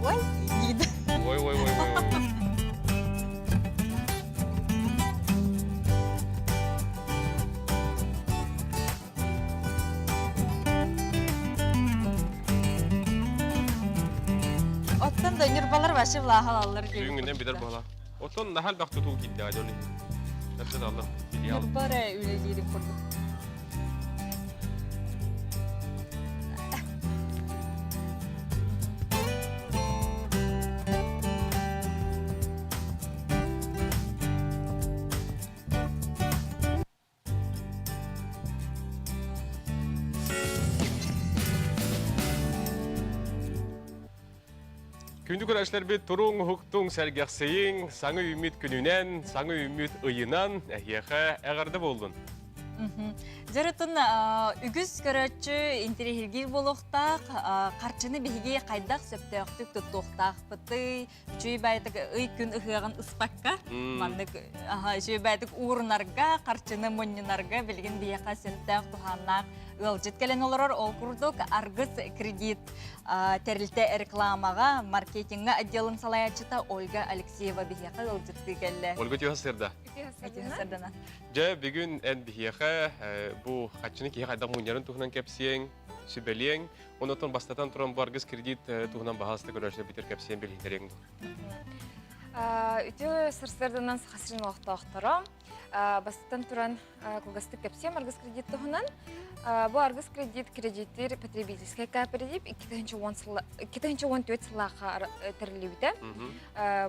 Ой, диид. Ой, ой, ой, ой, ой. Оттон да ньурбалар вообще влааһалаллар диэн. Түүҥҥүнэн билэр буола. Оттон наһаа элбэх тутуу киирдэҕэ дьон иһин. Өссө да аллар филиал. Ньурба эрэ үлэлиирин курдук. Күндү көрөөччүлэрбит туруҥ, уһуктуҥ, сэргэхсийиҥ, саҥа үүммүт күнүнэн, саҥа үүммүт ыйынан эһиэхэ эҕэрдэ буоллун. Дьарытын үгүс көрөөччү интэриэһиргиир буолуохтаах, харчыны биһиги хайдах сөптөөхтүк туттуохтаахпытый, үчүгэй баайытык ый күн ыһыаҕын ыспакка, маннык үчүгэй баайытык уурунарга, харчыны мунньунарга билигин биһиэхэ сөптөөх туһааннаах ыалдьыт кэлэн олорор. Ол курдук Аргыс кредит тэрилтэ рекламаҕа, маркетиҥҥа отделын салайааччыта Ольга Алексеева биһиэхэ ыалдьыттыы кэллэ. Ольга Тихосерда. Тихосердана. Дьэ, бүгүн эн биһиэхэ бу хаччыны киһи хайдах мунньарын туһунан кэпсиэҥ, сүбэлиэҥ. Онтон бастатан туран бу Аргыс кредит туһунан баһаалыста көрөөччү бүтэр кэпсиэн билиһиннэриэҥ дуо? Үтүө сарсыарданан Саха сирин олохтоохторо бастатан туран кылгастык кэпсиэм Аргыс кредит туһунан. Бу Аргыс кредит кредиттиир потребительскай кооператив 2014 сыллаахха тэриллибитэ.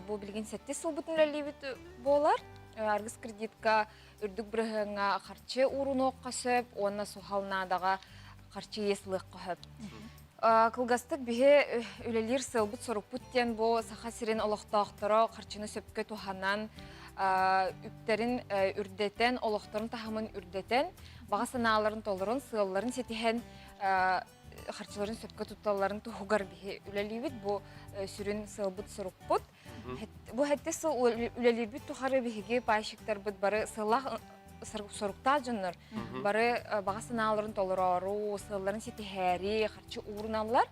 Бу билигин сэттис сылбытын үлэлиибит буолар. Аргыс кредитка үрдүк бырыһыаҥҥа харчы уурунуохха сөп уонна суһал наадаҕа харчы иэс ылыахха сөп. Кылгастык биһи үлэлиир сыалбыт-сорукпут диэн бу Саха сирин олохтоохторо харчыны сөпкө туһанан, үптэрин үрдэтэн, олохторун таһымын үрдэтэн, баҕа санааларын толорон, сыалларын ситиһэн харчыларын сөпкө тутталларын туһугар биһи үлэлиибит. Бу сүрүн сыалбыт-сорукпут. Бу хэттэ сыл үлэлиирбит тухары биһиги пайщиктарбыт бары сыллаах соруктаах дьоннор бары баҕа санааларын толороору, сыалларын ситиһээри харчы ууруналлар.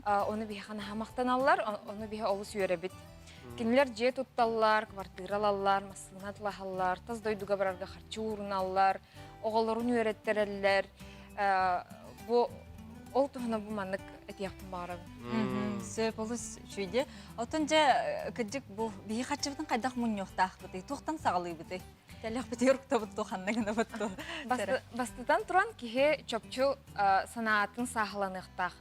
Ону биһиэхэ наһаа махтаналлар, ону биһи олус үөрэбит. Кинилэр дьиэ тутталлар, квартира ылаллар, массыына атылаһаллар, тас дойдуга барарга харчы ууруналлар, оҕолорун үөрэттэрэллэр. Бу ол туһунан бу маннык этиэхпин баҕарабын. Сөп олус үчүгэй. Оттон дьэ кырдьык бу биһи харчыбытын хайдах мунньуохтаахпытый, туохтан саҕалыыбытый? Тэлэхпитигэр уктабыт туох ханна гынабыт ту? Бастатан туран киһи чопчу санаатын сааһыланыахтаах.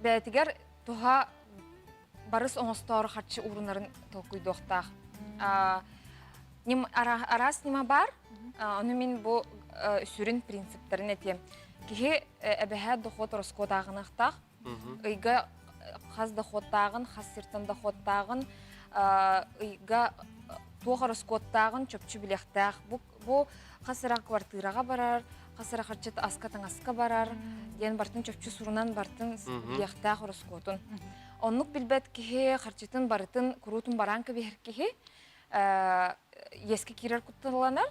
Бэйэтигэр туһа барыс оҥостоору харчы уурунарын толкуйдуохтаах. Араас ньыма баар, ону мин бу сүрүн принциптэрин этиэм. Киһи эбэһээ дохуот ороскуот ааҕыныахтаах. Ыйга хас доходтааҕын, хас сиртэн доходтааҕын, ыйга туох ороскуоттааҕын чопчу билиэхтээх. Бу, бу хас эрэ квартираҕа барар, хас эрэ харчыт аска-таҥаска барар диэн бартын чопчу сурунан бартын билиэхтээх ороскуотун. Оннук билбэт киһи харчытын барытын куруутун бараан кэбиһэр киһи иэскэ киирэр кутталланар.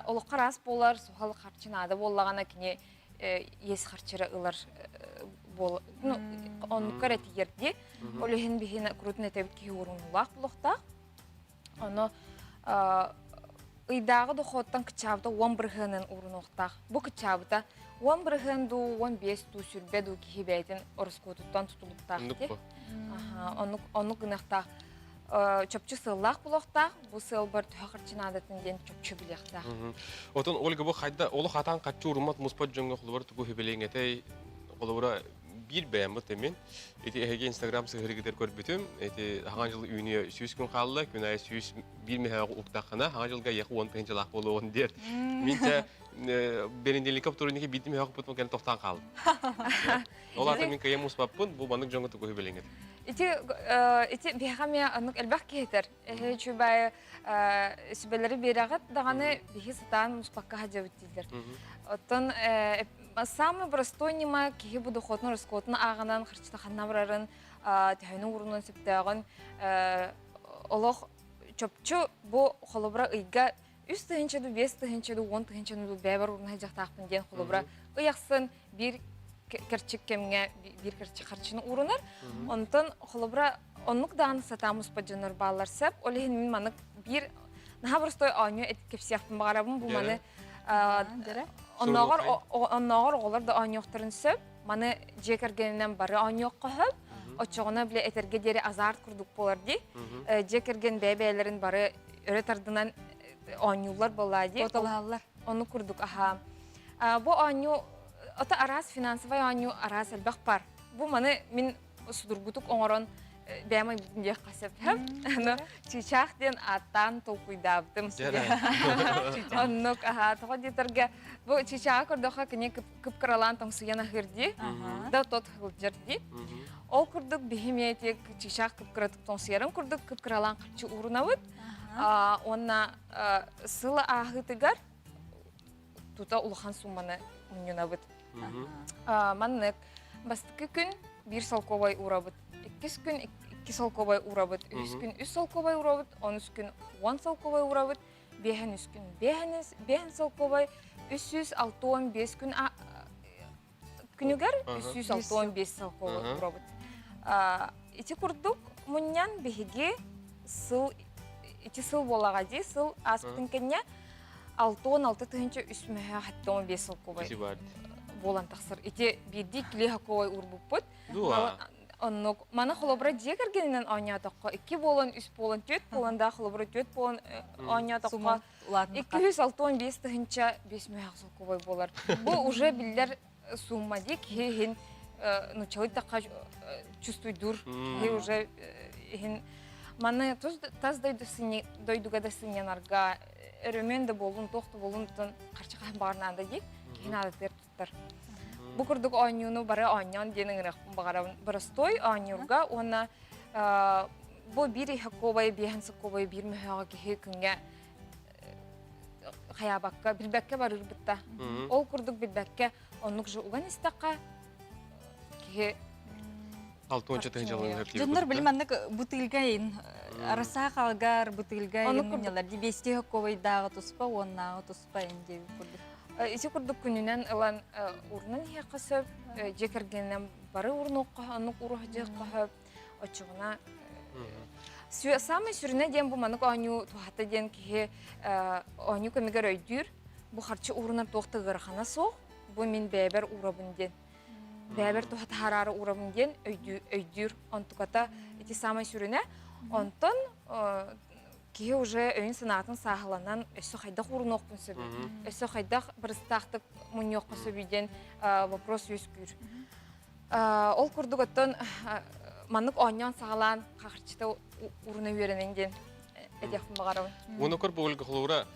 Олоххо араас буолар, суһал харчы наада буоллаҕына кини иэс харчыра ылар буол ну оннукка эрэ тиийэр дии. Ол иһин биһиги куруутун этэбит киһи уурунуулаах буолуохтаах. Ону ыйдааҕы дохуоттан кыччаабыта 10 бырыһыанын уурунуохтаах. Бу кыччаабыта 10 бырыһыан дуу, 15 дуу, сүрбэ дуу киһи бэйэтин ороскуотуттан тутулуктаах дии. Оннук оннук гыныахтаах. Чопчу сыаллаах буолуохтаах. Бу сыалбар төһө харчы наадатын диэн чопчу билиэхтээх. Отон Ольга бу хайда олох атаан хаччы урумат муспат дьоҥҥо холобур тугу хүбэлиэҥ этэй холобура биир бэйэм бу тэмин ити эһиги инстаграм сыһырыгытыр көрбүтүм ити хаҥа жыл үүнүө 100 күн хаалла күн аайы 101 мөһөөҕү уктаххына хаҥа жылга яхы 10 тыһыынчалаах буолуоҕун диэн мин те беренделиков туруники биирдим мөһөөх бутун кэлэн тохтоон хаалдым ол ата мин кыйам муспаппын бу маннык дьоҥҥо тугу хүбэлиэҥ этэй Ити ити биһиэхэ эмиэ оннук элбэх киһи этэр. Эһи үчүгэй сүбэлэри биэрэҕит даҕаны биһи сатаан муспакка сылдьабыт дииллэр. Оттон. Самый простой ньыма киһи бу дохуотун ороскуотун ааҕынан харчыта ханна барарын, төһөнү уурунуон сөптөөҕүн олох чопчу бу холобура ыйга 3 тыһыынча ду 5 тыһыынча ду 10 тыһыынча ду бэйэбэр уурунан сылдьахтаахпын диэн холобура ый ахсын биир кэрчик кэмҥэ биир кэрчик харчыны уурунар. Онтон холобура оннук даҕаны сатаан муспат дьоннор бааллар сөп. Ол иһин мин маннык биир наһаа простой оонньуу кэпсиэхпин баҕарабын бу маны оннооҕор оннооҕор оҕолор да оонньуохтарын сөп. Маны дьиэ кэргэнинэн бары оонньуохха сөп. Оччоҕуна бile этэргэ диэри азарт курдук буолар дии. Дьиэ кэргэн бэйэ-бэйэлэрин бары өрө тардынан оонньууллар буоллаа дии. Куоталаһаллар. Ону курдук аһаа. Бу оонньуу ото араас финансовай оонньуу араас элбэх бар. Бу маны мин судургутук оҥорон бэйэм айбытым диэххэ сөп. Аны чыычаах диэн ааттаан толкуйдаабытым. Оннук аһаа тоҕо диэтэргэ бу чыычааҕы көрдөххө кини кып-кыралаан тоҥсуйан аһыыр дии. Да тот сылдьар дии. Ол курдук биһи эмиэ чыычаах кып-кыратык тоҥсуйарын курдук кып-кыралаан харчы уурунабыт. Уонна сыл ааһыытыгар тута улахан сумманы мунньунабыт. Маннык бастакы күн биир солкуобай уурабыт, иккис күн икки солкуобай уурабыт, үһүс күн үс солкуобай уурабыт, онус күн 10 солкуобай уурабыт, биэһэн үс күн биэһэн солкуобай, 365 күн күнүгэр 365 солкуобай уурабыт. Ити курдук мунньан биһиги сыл ити сыл буолаҕа дии сыл ааспытын кэннэ 66 тыһыынча үс мөһөөх 75 солкуобай буолан тахсар. Ити биирдии килиэ хокуой уурбуппут. Оннук. Маны холобура дьиэ кэргэнинэн оонньоотоххо икки буолан, үс буолан, түөрт буолан да холобура түөрт буолан оонньоотоххо 265 тыһыынча 5 мөһөөх солкуобай буолар. Бу уже биллэр сумма дии киһи иһин нуччалыы тахха чувствуйдуур киһи уже иһин маны тас дойду дойдуга да сынньанарга өрөмүөн да буолун туох да буолун харчы хаһан баҕар наада дии киһи наадатыгар туттар. Бу курдук оонньууну бары оонньоон диэн ыҥырыахпын баҕарабын. Боростуой оонньуурга уонна бу биир иһэккобай, биэһэн соккобай биир мөһөөҕө киһи күҥҥэ хайаабакка, билбэккэ барыырбытта. Ол курдук билбэккэ оннук же уган истэххэ киһи Алтуонча тыһыынчаларын хөптүүр. Дьоннор били маннык бутыльга ин арасаа халгар бутыльга ин мунньалар ди бести хокковайдааҕы туспа уоннааҕы туспа ин диэбит курдук. Ити курдук күнүнэн ылан урунан иһиэххэ сөп, дьиэ кэргэнинэн бары урунуохха, оннук уруһдьуохха сөп. Оччоҕуна самый сүрүнэ диэн бу маннык оонньуу туһата диэн киһи оонньуу кэмигэр өйдүүр. Бу харчы уурунар туох да ыарахана суох. Бу мин бэйэбэр уурабын диэн. Бэйэбэр туһа таһаараары уурабын диэн өйдүүр. Онтуката ити самай сүрүнэ. Онтон киһи уже өйүн-санаатын сааһыланан өссө хайдах уурунуохпун сөбүй, өссө хайдах барыстаахтык мунньуохха сөбүй диэн вопрос үөскүүр. Ол курдук оттон маннык оонньоон саҕалаан харчыта ууруна үөрэнин диэн этиэхпин баҕарабын. Уонна көр бу холобура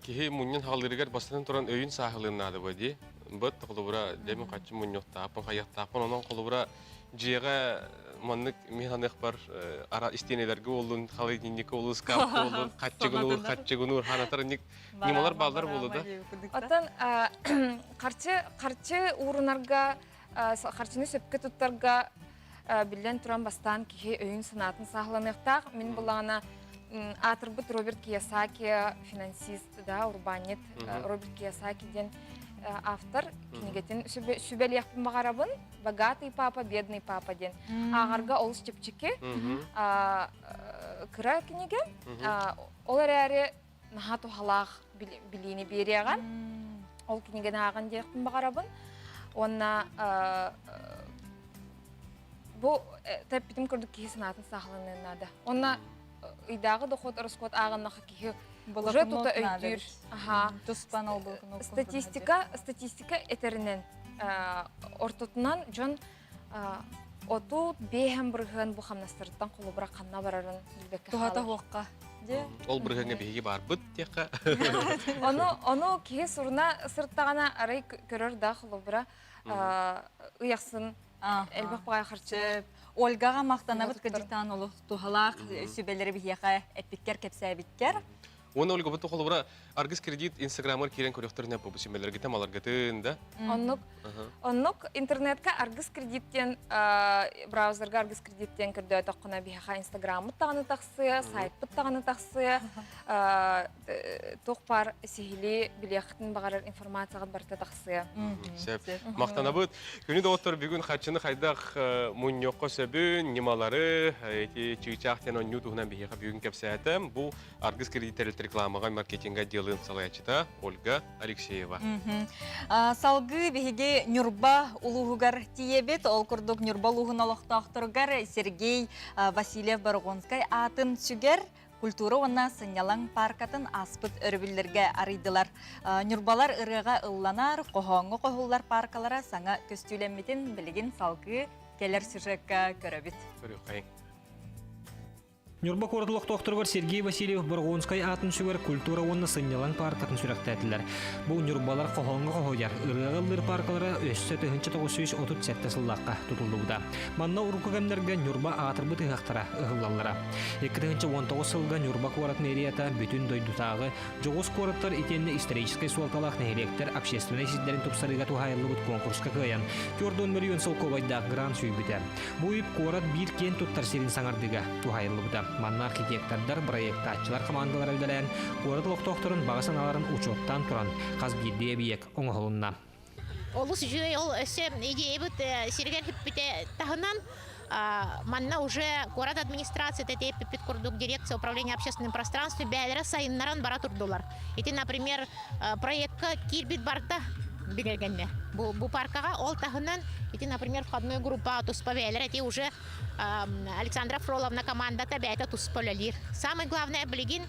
киһи мунньан хаалыырыгар бастатан туран өйүн сааһылыын наада бу дии. Быт холобура дэмин хаччы мунньуохтаахпын, хайыахтаахпын, онон холобура дьиэҕэ маннык мин ханыахпар ара истиэнэлэргэ буоллун, холодильникка буоллун, шкафка буоллун, хаччыгынуур, хаччыгынуур, ханатар ньымалар бааллар буолу да. Оттон харчы харчы уурунарга, харчыны сөпкө туттарга биллэн туран бастаан киһи өйүн-санаатын сааһыланыахтаах. Мин булаҕына аатырбыт Роберт Кийосаки финансист, да, урбаанньыт Роберт Кийосаки диэн автор кинигэтин сүбэлиэхпин баҕарабын. «Богатый папа, бедный папа» диэн. Ааҕарга олус чэпчэки кыра кинигэ. Ол эрээри наһаа туһалаах билиини биэриэҕэ. Ол кинигэни ааҕан диэхпин баҕарабын. Уонна бу тэппитим курдук киһи санаатын сааһыланыан наада. Уонна ыйдааҕы дохуот ороскуот ааҕыннаха киһи уже тута өйдүүр. Аха. Туспан ол Статистика, статистика этэринэн ортотунан дьон отут биэһэн бырыһыан бу хамнастарыттан холобура ханна барарын билбэккэ Туһата хуохха. Ол бырыһыаҥҥа биһиги баарбыт диэххэ. Ону ону киһи суруна сырыттаҕына арай көрөр да холобура ыйахсын элбэх баҕайы харчы. Ольгаҕа махтанабыт кырдьыктаан олох туһалаах сүбэлэри биһиэхэ эппиккэр кэпсээбиккэр. Уонна Ольга бу холобура Аргыс кредит Инстаграмар киирэн көрүөхтэринэ бу симэлэргитэ маларгытын да. Оннук. Оннук интернетка Аргыс кредит диэн браузерга Аргыс кредит диэн көрдөөтөххүнэ биһиэхэ Инстаграммыт даҕаны тахсыа, сайтпыт даҕаны тахсыа, туох баар сиһилии билиэххитин баҕарар информацияҕыт барыта тахсыа. Сөп. Махтанабыт. Күнү доҕоттор бүгүн харчыны хайдах мунньуохха сөбүн, ньымалары, ити чыычаах диэн оонньуу туһунан биһиэхэ бүгүн кэпсээтэ. Бу Аргыс кредит тэрилтэ рекламаҕа маркетинга отделын салайааччыта Ольга Алексеева. Салгыы биһиги Ньурба улууһугар тиийэбит. Ол курдук Ньурба улууһун олохтоохторугар Сергей Васильев Борогонскай аатын сүгэр культура уонна сынньалаҥ пааркатын ааспыт өрөбүллэргэ арыйдылар. Ньурбалар ырыаҕа ылланар, хоһооҥҥо хоһуллар пааркалара саҥа көстүүлэммитин билигин салгыы кэлэр сюжекка көрөбүт. Көрүөххэйиҥ. Ньурба куорат олохтоохторугар Сергей Васильев Боргонскай аатын сүгэр культура уонна сынньалаҥ пааркатын сүрэхтээтилэр. Бу ньурбалар хоһооҥҥо хоһуйар, ырыаҕа ыллыыр пааркалара өссө 1937 сыллаахха тутуллубута. Манна урукку кэмнэргэ Ньурба аатырбыт ыһыахтара ыһыллаллара. 2019 сылга Ньурба куорат мэрията бүтүн дойдутааҕы дьоҕус куораттар итиэннэ историческай суолталаах нэһилиэктэр общественнай сирдэрин тупсарыыга туһаайыллыбыт конкурска кыайан, 4 мөлүйүөн солкуобайдаах грант сүүйбүтэ. Бу үп куорат биир киэн туттар сирин саҥардыыга туһаайыллыбыта. Манна архитектордар, проектааччылар хамаандалара үлэлээн, куорат олохтоохторун баҕа санааларын учуоттаан туран, хас биирдии эбийиэк оҥоһулунна. Олус үчүгэй ол өссө идеябыт сиригэр хиппите таһынан манна уже куорат администрацията тиэппиппит курдук дирекция управления общественным пространством бээлэрэ сайыннаран бара турдулар. Ити, например, проектка киирбит барта бигэргэннэ. Бу, бу паркаҕа ол таһынан ити, например, входной группа туспа бэйэлэр эти уже Александра Фроловна командата бэйэтэ туспа үлэлиир. Самое главное билигин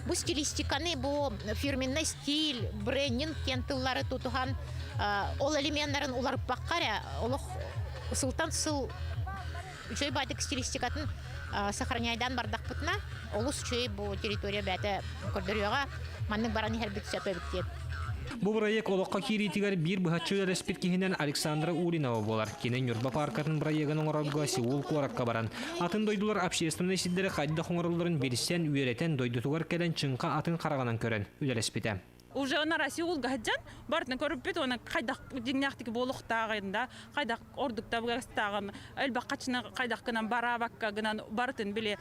бу стилистиканы, бу фирменный стиль, брендинг диэн тыллары тутуһан ол элеменнарын уларыппакка эрэ олох сылтан сыл үчүгэй баайдык стилистикатын сохраняйдаан бардахпытына олус үчүгэй бу территория бэйэтэ көрдөрүөҕэ маннык баран иһэрбит сөп эбит диэн. Бу бырайыак олоххо киириитигэр биир быһаччы үлэлэспит киһинэн Александра Улинова буолар. Кини Ньурба пааркатын бырайыагын оҥорорго Сеул куоракка баран, атын дойдулар общественнай сирдэри хайдах оҥороллорун билсэн, үөрэтэн, дойдутугар кэлэн чыҥха атын хараҕынан көрөн үлэлэспитэ. Уже она Россия сылдьан барытын көрүппүт уонна хайдах дьиҥнээхтик буолуохтааҕын да хайдах ордук табыгастааҕын элбэх хаччыны хайдах гынан бараабакка гынан барытын били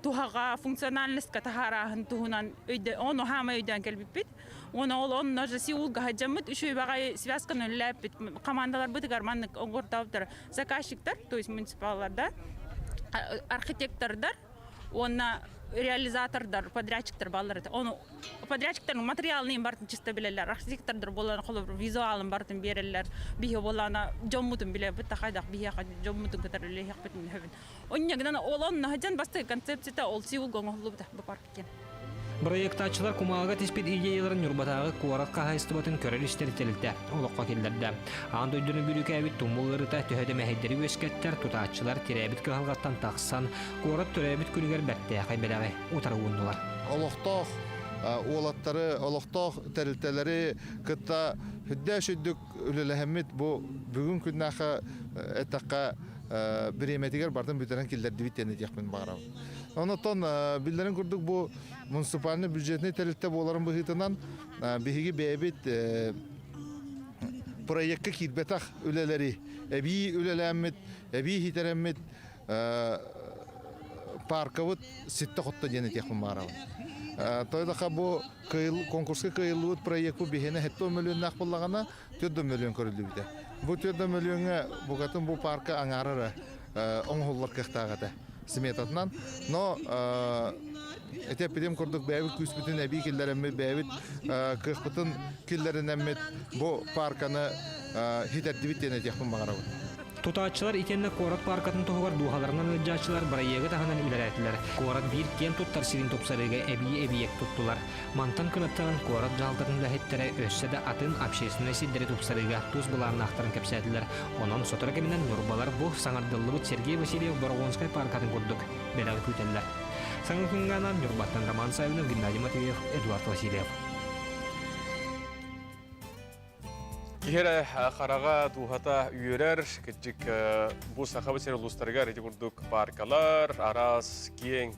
туһаҕа функциональностька таһаарааһын туһунан өйдө ону хаамай өйдөөн кэлбиппит уонна ол онно же Сеулга сылдьаммыт үчүгэй баҕайы связканы үлэлээппит командаларбытыгар маннык оҥортообуттар заказчиктар то есть муниципалларда архитектордар уонна реализатордар подрядчиктар бааллар этэ ону подрядчиктар материалын барытын чисто билэллэр архитектордар буолан холобур визуалын барытын биэрэллэр биһи буоллаана дьоммутун билэбит да хайдах биһиэхэ дьоммутун кытары үлэлэһиэхпитин сөбүн онньа гынан ол онно сылдьан бастакы концепцията ол Сеулга оҥоһуллубута бу парк диэн Бырайыактааччылар кумааҕыга тиспит идеяларын Ньурбатааҕы куорат хаһаайыстыбатын көрөр-истэр тэрилтэ олоххо киллэрдэ. Аан дойдуну бүрүүкээбит тумул ыарыыта төһө да мэһэйдэри үөскэттэр, тутааччылар тирээбит кыһалҕаттан тахсан, куорат төрөөбүт күнүгэр бэртээхэй бэлэҕи утары ууннулар. Олохтоох уолаттары, олохтоох тэрилтэлэри кытта сүрдээх сүрдүк үлэлэһэммит бу бүгүн күннээххэ эттэххэ бириэмэтигэр барытын бүтэрэн киллэрдибит диэн этиэхпин баҕарабын. Онтон биллэрин курдук бу муниципальный бюджетный тэрилтэ буоларын быһыытынан биһиги бэйэбит проекка киирбэтэх үлэлэри эбии үлэлээммит, эбии иһитэрэммит паркабыт ситтэ-хотто диэн этиэхпин баҕарабын. Тойдоха бу конкурска кыайыллыбыт проекпыт биһиэнэ 70 мөлүйүөннээх буоллаҕына, 4 мөлүйүөн көрүллүбүтэ. Бу 4 мөлүйүөҥҥэ букатын бу парка аҥаара эрэ оҥоһуллар кыахтаах этэ сметатынан. Но ити эппитим курдук бэйэбит күүспүтүн эбии киллэрэммит, бэйэбит кыахпытын киллэринэммит бу парканы хитэрдибит диэн этиэхпин баҕарабын. Тутааччылар итиэннэ куорат пааркатын туһугар дууһаларынан ыалдьааччылар бырайыагы таһынан үлэлээтилэр. Куорат биир киэн туттар сирин тупсарыыга эбии эбийиэк туттулар. Мантан кынаттанан куорат дьаһалтатын үлэһиттэрэ өссө да атын общественнай сирдэри тупсарыыга тус былааннаахтарын кэпсээтилэр. Онон сотору кэминэн ньурбалар бу саҥардыллыбыт Сергей Васильев Борогонскай пааркатын курдук бэлэҕи күүтэллэр. Саҥа күҥҥэ анаан Ньурбаттан Роман Саввинов, Геннадий Матвеев, Эдуард Васильев. Киһи эрэ хараҕа, дууһата үөрэр, кырдьык бу Сахабыт сирин улуустарыгар ити курдук паркалар, араас киэҥ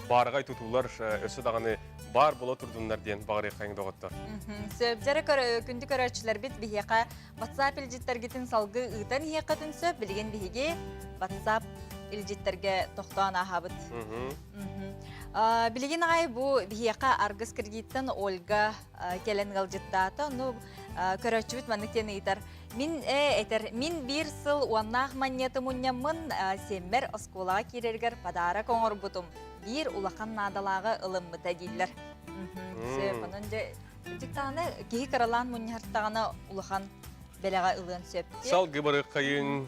баарҕай тутуулар өссө даҕаны Бар була турдуннар диэн баҕарыаххайыҥ доҕоттор. Сөп дьэрэ күндү көрөөччүлэрбит биһиэхэ WhatsApp илдьиттэргитин салгыы ыытан иһиэххитин сөп. Билигин биһиги WhatsApp илдьиттэргэ тохтоон ааһабыт. Билигин аҕай бу биһиэхэ Аргыс кредиттэн Ольга кэлэн ыалдьыттаата. Ну, көрөөччүбүт маннык диэн ыйытар. Мин этэр, мин биир сыл уоннаах манньыаты мунньаммын сиэммэр оскуолаҕа киирэригэр подарок оҥорбутум. Биир улахан наадалааҕы ылыммыта дииллэр. Сөп, онон дьэ дьыктааны киһи кыралаан мунньахтаҕына улахан бэлэҕэ ылыан сөп. Салгыы барыаххайыҥ.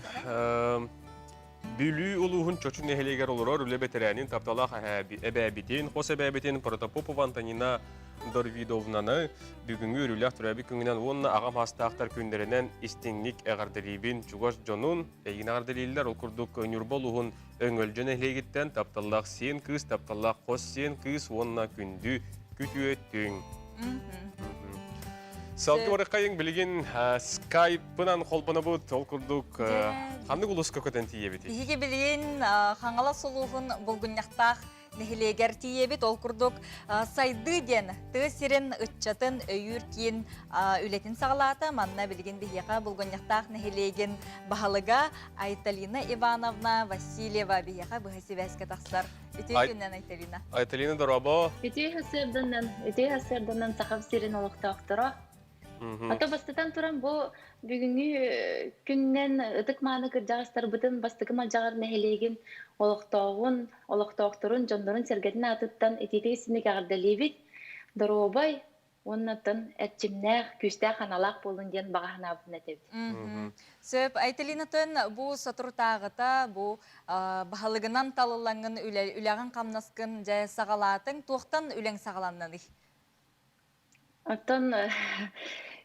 Бүлүү улууһун Чочу нэһилиэгэр олорор үлэ бэтэрээнин тапталаах эбээбитин, хос эбээбитин Протопопова Антонина Дорвидовнаны бүгүҥҥү үөрүүлээх төрөөбүт күҥүнэн уонна аҕам саастаахтар күннэринэн истиҥник эҕэрдэлиибин. Чугас дьонун эйигин эҕэрдэлииллэр. Ол курдук Ньурба улууһун Өҥөлдьө нэһилиэгиттэн тапталлаах сиэн кыыс, тапталлаах хос сиэн кыыс уонна күндү күтүөтүҥ. Салгыы барыххайыҥ билигин скайпынан холбонобут. Ол курдук ханнык улууска көтөн тиийэбитий? Биһиги билигин Хаҥалас улууһун Булгунньахтаах нэһилиэгэр тиийэбит. Ол курдук Сайдыы диэн тыа сирин ыччатын өйүүр киин үлэтин саҕалаата. Манна билигин биһиэхэ Булгунньахтаах нэһилиэгин баһылыга Айталина Ивановна Васильева биһиэхэ быһа сибээскэ тахсар. Үтүө күннэн Айталина. Айталина дорообо. Үтүө сарсыарданан, үтүө сарсыарданан Сахам сирин олохтоохторо. Ото бастатан туран бу бүгүҥҥү күннэн ытык-мааны кырдьаҕастарбытын бастакы Малдьаҕар нэһилиэгин олохтооҕун, олохтоохторун, дьоннорун-сэргэтин аатыттан итиитик истиҥник эҕэрдэлиибит. Доруобай уонна оттон эрчимнээх, күүстээх аналаах буолун диэн баҕа санаабытын этэбит. Сөп. Айталинатын бу соторутааҕыта бу баһылыгынан талыллаҥҥын үлэҕин-хамнаскын дьэ саҕалаатыҥ. Туохтан үлэҥ саҕаланнаный? Оттон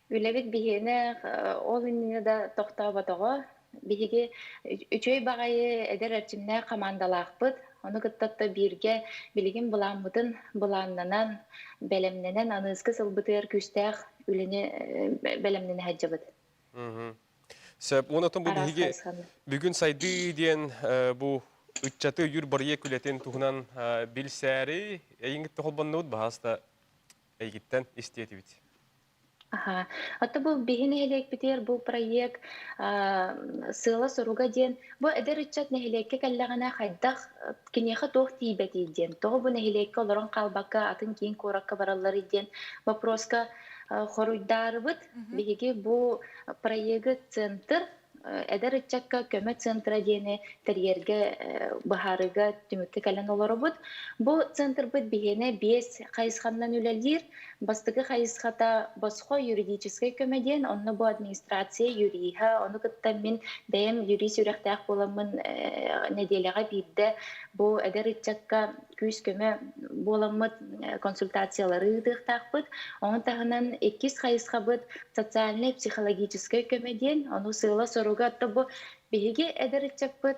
үлэбит биһиэнэ ол иннинэ да тохтооботоҕо. Биһиги үчүгэй баҕайы эдэр эрчимнээх хамаандалаахпыт. Ону кытта бииргэ билигин былааммытын былааннанан, бэлэмнэнэн аныгыскы сылбытыгар күүстээх үлэни бэлэмнэнэ сылдьабыт. Сөп. Уонна бу Араас биһиги хайысханы. бүгүн сайдыы диэн бу ыччаты өйүүр барыйа үлэтин туһунан билсээри эйиҥ холбоннубут баһаста эйгиттэн истиэ этибит. Аха. Ото бу биһи нэһилиэкпитигэр бу проект сыала-соруга диэн бу эдэр ыччат нэһилиэккэ кэллэҕинэ хайдах киниэхэ туох тиийбэтий диэн, тоҕо бу нэһилиэккэ олорон хаалбакка атын киин куоракка баралларый диэн вопроска хоруйдаарыбыт. Биһиги бу проегы центр эдэр ыччакка көмө центра диэни тэрийэргэ быһаарыыга түмүккэ кэлэн олоробут. Бу центрбыт биһиэнэ биэс хайысханан үлэлиир. Бастакы хайысхата босхо юридическай көмө диэн, онно бу администрация юриһа, ону кытта мин бэйэм юрист үөрэхтээх буоламмын нэдиэлэҕэ биирдэ бу эдэр ыччакка күүс-көмө буоламмыт консультациялары ыытыахтаахпыт. Ону таһынан иккис хайысхабыт социальнай психологическай көмө диэн, ону сыала-соруга бу биһиги эдэр ыччаппыт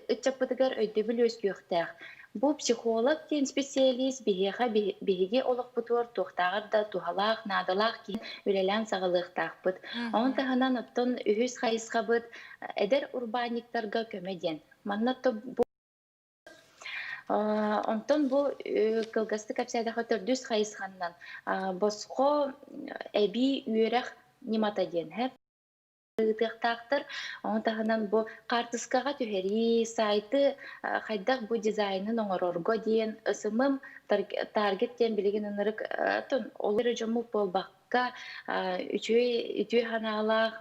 ыччаппытыгар өйдөбүл үөскүөхтээх. Бу психолог диэн специалист биһиэхэ биһиги олохпутугар туохтааҕар да туһалаах, наадалаах киһи үлэлээн саҕалыахтаахпыт. Ону таһынан оттон үһүс хайысхабыт эдэр урбаанньыктарга көмө диэн. Манна бу Онтон бу кылгастык кэпсээтэххэ төрдүс хайысханнан босхо эбии үөрэх ньымата диэн ыытыахтаахтар. Ону таһынан бу хаартыскаҕа түһэрии, сайты хайдах бу дизайнын оҥорорго диэн СММ таргет диэн билигин ынырык ол эрэ дьоммут буолбакка үчүгэй үтүө санаалаах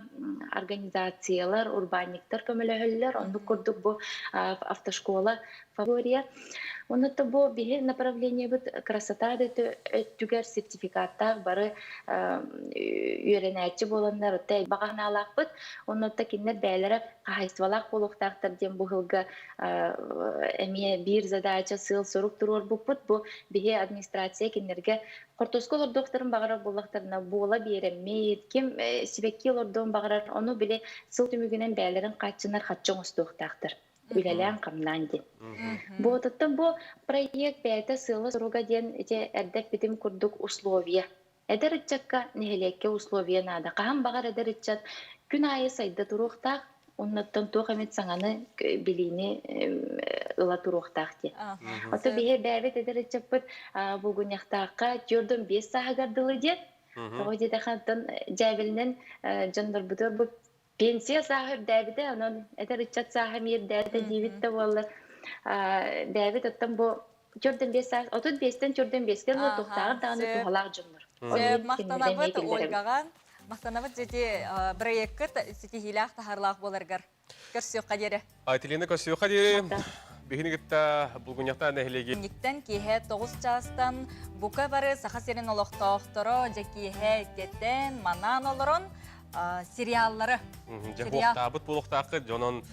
организациялар, урбаанньыктар көмөлөһөллөр. Оннук курдук бу автошкола Фавория. Онно бу биһи направлениебыт красота өттүгэр сертификаттаах бары үөрэнээччи буоланнар баҕа санаалаахпыт. Онно кинилэр бэйэлэрэ хаһаайыстыбалаах буолуохтаахтар диэн бу сылга эмиэ биир задача сыал-сорук туруорбуппут. Бу биһи администрация кинилэргэ Хортуоска олордуохтарын баҕарар буоллахтарына, буола биэрэммит, ким сибэкки олордуон баҕарар, ону били сыл түмүгүнэн бэйэлэрин хааччынар хаччы оҥостуохтаахтар. Үлэлээн-хамнаан диэн. Буотуттан бу проект бэйэтэ сыала-соруга диэн ити эрдэ эппитим курдук условия. Эдэр ыччакка нэһилиэккэ условия наада. Хаһан баҕар эдэр ыччат күн аайы сайда туруохтаах. Оннуттан туох эмит саҥаны билиини ыла туруохтаах диye. Ото биһи бэйэбит эдэр ыччаппыт булгунньахтаахха түөрдөн биэс сааһыгар дылы диэн. Тоҕо диэтэххэ оттон дьээбэлинэн дьоннорбутугар бу пенсия сааһа үрдээбитэ, онон эдэр ыччат сааһа эмиэ үрдээтэ диибит да буоллар бэйэбит оттон бу төрдөн биэс саас 35-тэн төрдөн биэскэ дылы туохтааҕар даҕаны туһалаах дьоннор. Сөп, махтанабыт Ольгаҕа. Махтанабыт дьити проекткыт ситиһиилээх таһаарлаах буоларгар. Көрсүөххэ диэри. Айтилина көрсүөххэ диэри. Биһини кытта Булгунньахтаах нэһилиэги. Инниктэн киэһэ 9 чаастан бука бары Саха сирин олохтоохторо дьэ киэһэ кэтэн, манаан олорон сериаллары. Дьэ буохтаабыт буолуохтааххыт дьонон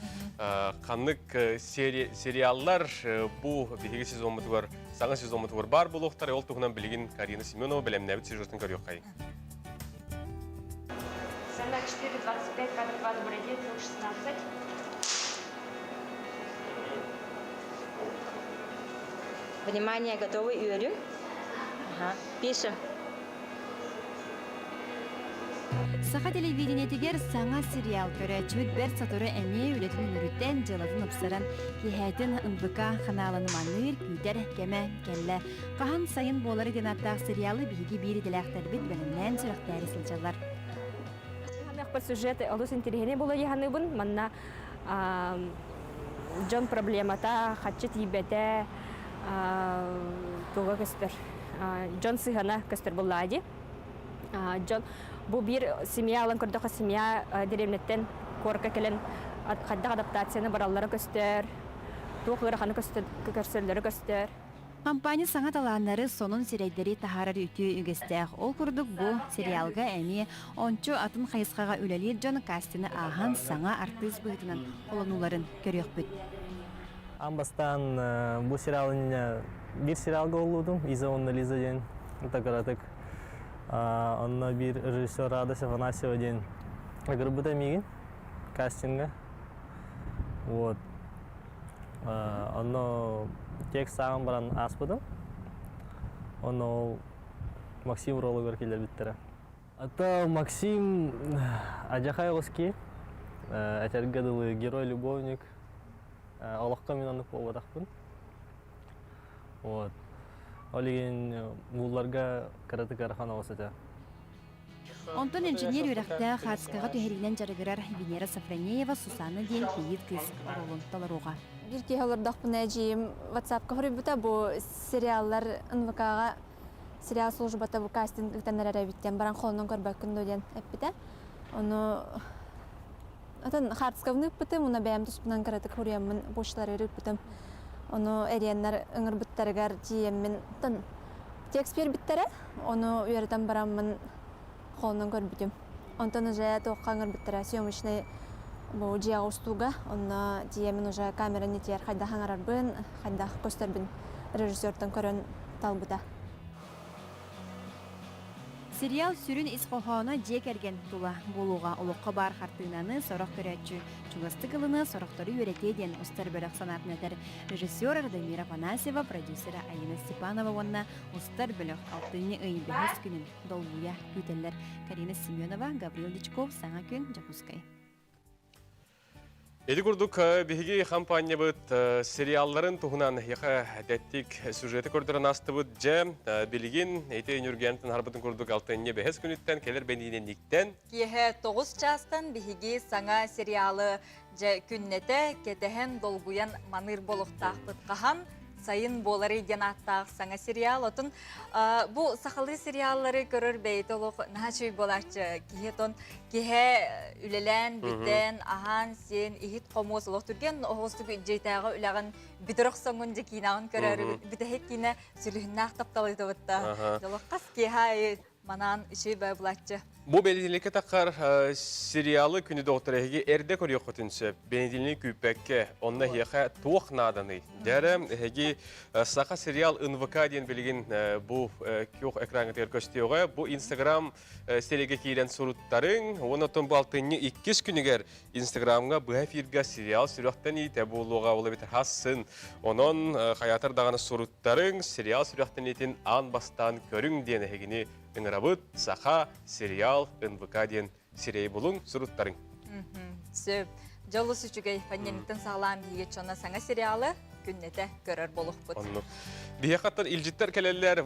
ханнык сериаллар бу биһиги сезоммутугар саҥа сезоммутугар баар буолуохтар ол туһунан билигин Карина Семенова бэлэмнээбит сюжетын көрүөххэйиҥ. Сцена 4.25, кадр 2, дубль 1, звук 16. Внимание, готовы, Юрий? Ага. Пишем. Саха телевидениетигэр саҥа сериал көрөөччүбүт бэрт сотору эмиэ үлэтин үмүрүтэн, дьыалатын ыпсаран, киэһэтин НВК ханаалын маныыр, күүтэр кэмэ кэллэ. Хаһан сайын буолары диэн ааттаах сериалы биһиги биир идэлээхтэрбит бэлэмнээн сүрэхтээри сылдьаллар. По сюжеты олус интэриэһинэй буола дьаһаныбын. Манна дьон проблемата, хаччы тиийбэтэ туга көстөр. Дьон сыһана көстөр буллаа дии. Дьон бу биир семья алан көрдөхө семья деревняттан куоракка кэлэн хайдах адаптацияны бараллара көстөр, туох ыараханы көрсөллөрө көстөр. Компания саҥа талааннары, сонун сирэйдэри таһаарар үтүө үгэстээх. Ол курдук бу сериалга эмиэ ончу атын хайысхаҕа үлэлиир дьон кастины ааһан саҥа артыыс быһыытынан холонууларын көрүөхпүт. Аан бастаан бу сериал иннинэ биир сериалга оллуудум Иза уонна Лиза диэн кыратык. Онно биир режиссер Рада Афанасьева диэн ыгырбыта миигин кастинга. Вот. Онно текст ааҕан баран ааспытым. Онно ол Максим ролугар киллэрбиттэрэ. Это Максим Адьахай оҕуски, этэргэ дылы герой-любовник. Олоххо мин оннук буолбатахпын. Вот. Ол иһин уулларга кыратык ыарахан оҕус этэ. Онтон инженер үөрэхтээх Хацкаҕа түһэриинэн дьарыгырар Венера Софронеева Сусанна диэн кийиит кыыс оруолун толоруоҕа. Биир киһи олордохпуна эдьиийим WhatsApp-ка хоруйбута бу сериаллар НВК-ҕа сериал службата бу кастинг ыытан эрэр эбит диэн баран холонон көрбөккүн дуо диэн эппитэ. Ону атын хаартыскабын ыыппытым, уонна бэйэм туспунан кыратык хоруйаммын почталары ыыппытым. Ону эриэннэр ыҥырбыттарыгар тиийэммин текст биэрбиттэрэ, ону үөрэтэн бараммын холонон көрбүтүм. Онтон уже туохха ыҥырбыттара съемочный бу дьиэҕэ устууга, онно тиийэммин уже камераны тиэр хайдах аҥарарбын, хайдах көстөрбүн режиссертан көрөн талбыта. Сериал сүрүн ис хоһооно дьиэ кэргэн тула буолуоҕа. Олоххо баар хартыынаны сорох көрөөччү чугастык ылыныа, сорохтору үөрэтиэ диэн устар бөлөх санаатын этэр. Режиссер Радомир Афанасьева, продюсера Айына Степанова уонна устар бөлөх алтынньы ый бэһис күнүн долгуйа күүтэллэр. Карина Семенова, Гаврил Дичков, Саҥа күн, Дьокуускай. Ити курдук биһиги хампаанньабыт сериалларын туһунан эһиэхэ дэттик сюжеты көрдөрөн аастыбыт. Дьэ, билигин ити Нүргээнтэн харбытын курдук алтынньы бэһис күнүттэн кэлэр бэниинэнниктэн Киэһэ 9 чаастан биһиги саҥа сериалы дьэ күннэтэ кэтэһэн долгуйан маныыр буолуохтаахпыт хаһан сайын буоларый диэн ааттаах саҥа сериал. Отун бу сахалыы сериаллары көрөр бэйэтэ олох наһаа үчүгэй буолааччы. Киһи отон киһэ үлэлээн, бүтэн, аһаан, сиэн, иһит хомуос олох түргэн оһоҕостук дьиэтээҕи үлэҕин бүтэр охсоҥҥун дьэ киинэҕин көрөөрү бүтэһик киинэ сүлүһүннээх таптал ыытыбытта. Дьолох хас киэһэ аайы манаан үчүгэй баа булааччы. Бу бэлитиликкэ таххар сериалы күнү доҕоттор эһиги эрдэ көрүөххүтүн сөп. Бэнидиэлини күүппэккэ, онно эһиэхэ туох нааданый? Дьэрэ, эһиги Саха сериал НВК диэн билигин бу күөх экраҥҥытыгар көстүөҕэ. Бу Инстаграм серигэ киирэн суруттарыҥ. Уонна оттон бу алтынньы иккис күнүгэр Инстаграмҥа быһа эфиргэ сериал сүрэхтэниитэ буолуоҕа, ол эбэтэр хассын. Онон хайаатар даҕаны суруттарыҥ, сериал сүрэхтэниитин аан бастаан көрүҥ диэн эһигини ыҥырабыт. Саха сериал НВК диэн сирэйи булуҥ, суруттарыҥ. Сөп. Дьолус үчүгэй пандемиктан саҕалаан биһиги чона саҥа сериалы күннэтэ көрөр буолуохпут. Оннук. Биһиэхэ илдьиттэр кэлэллэр,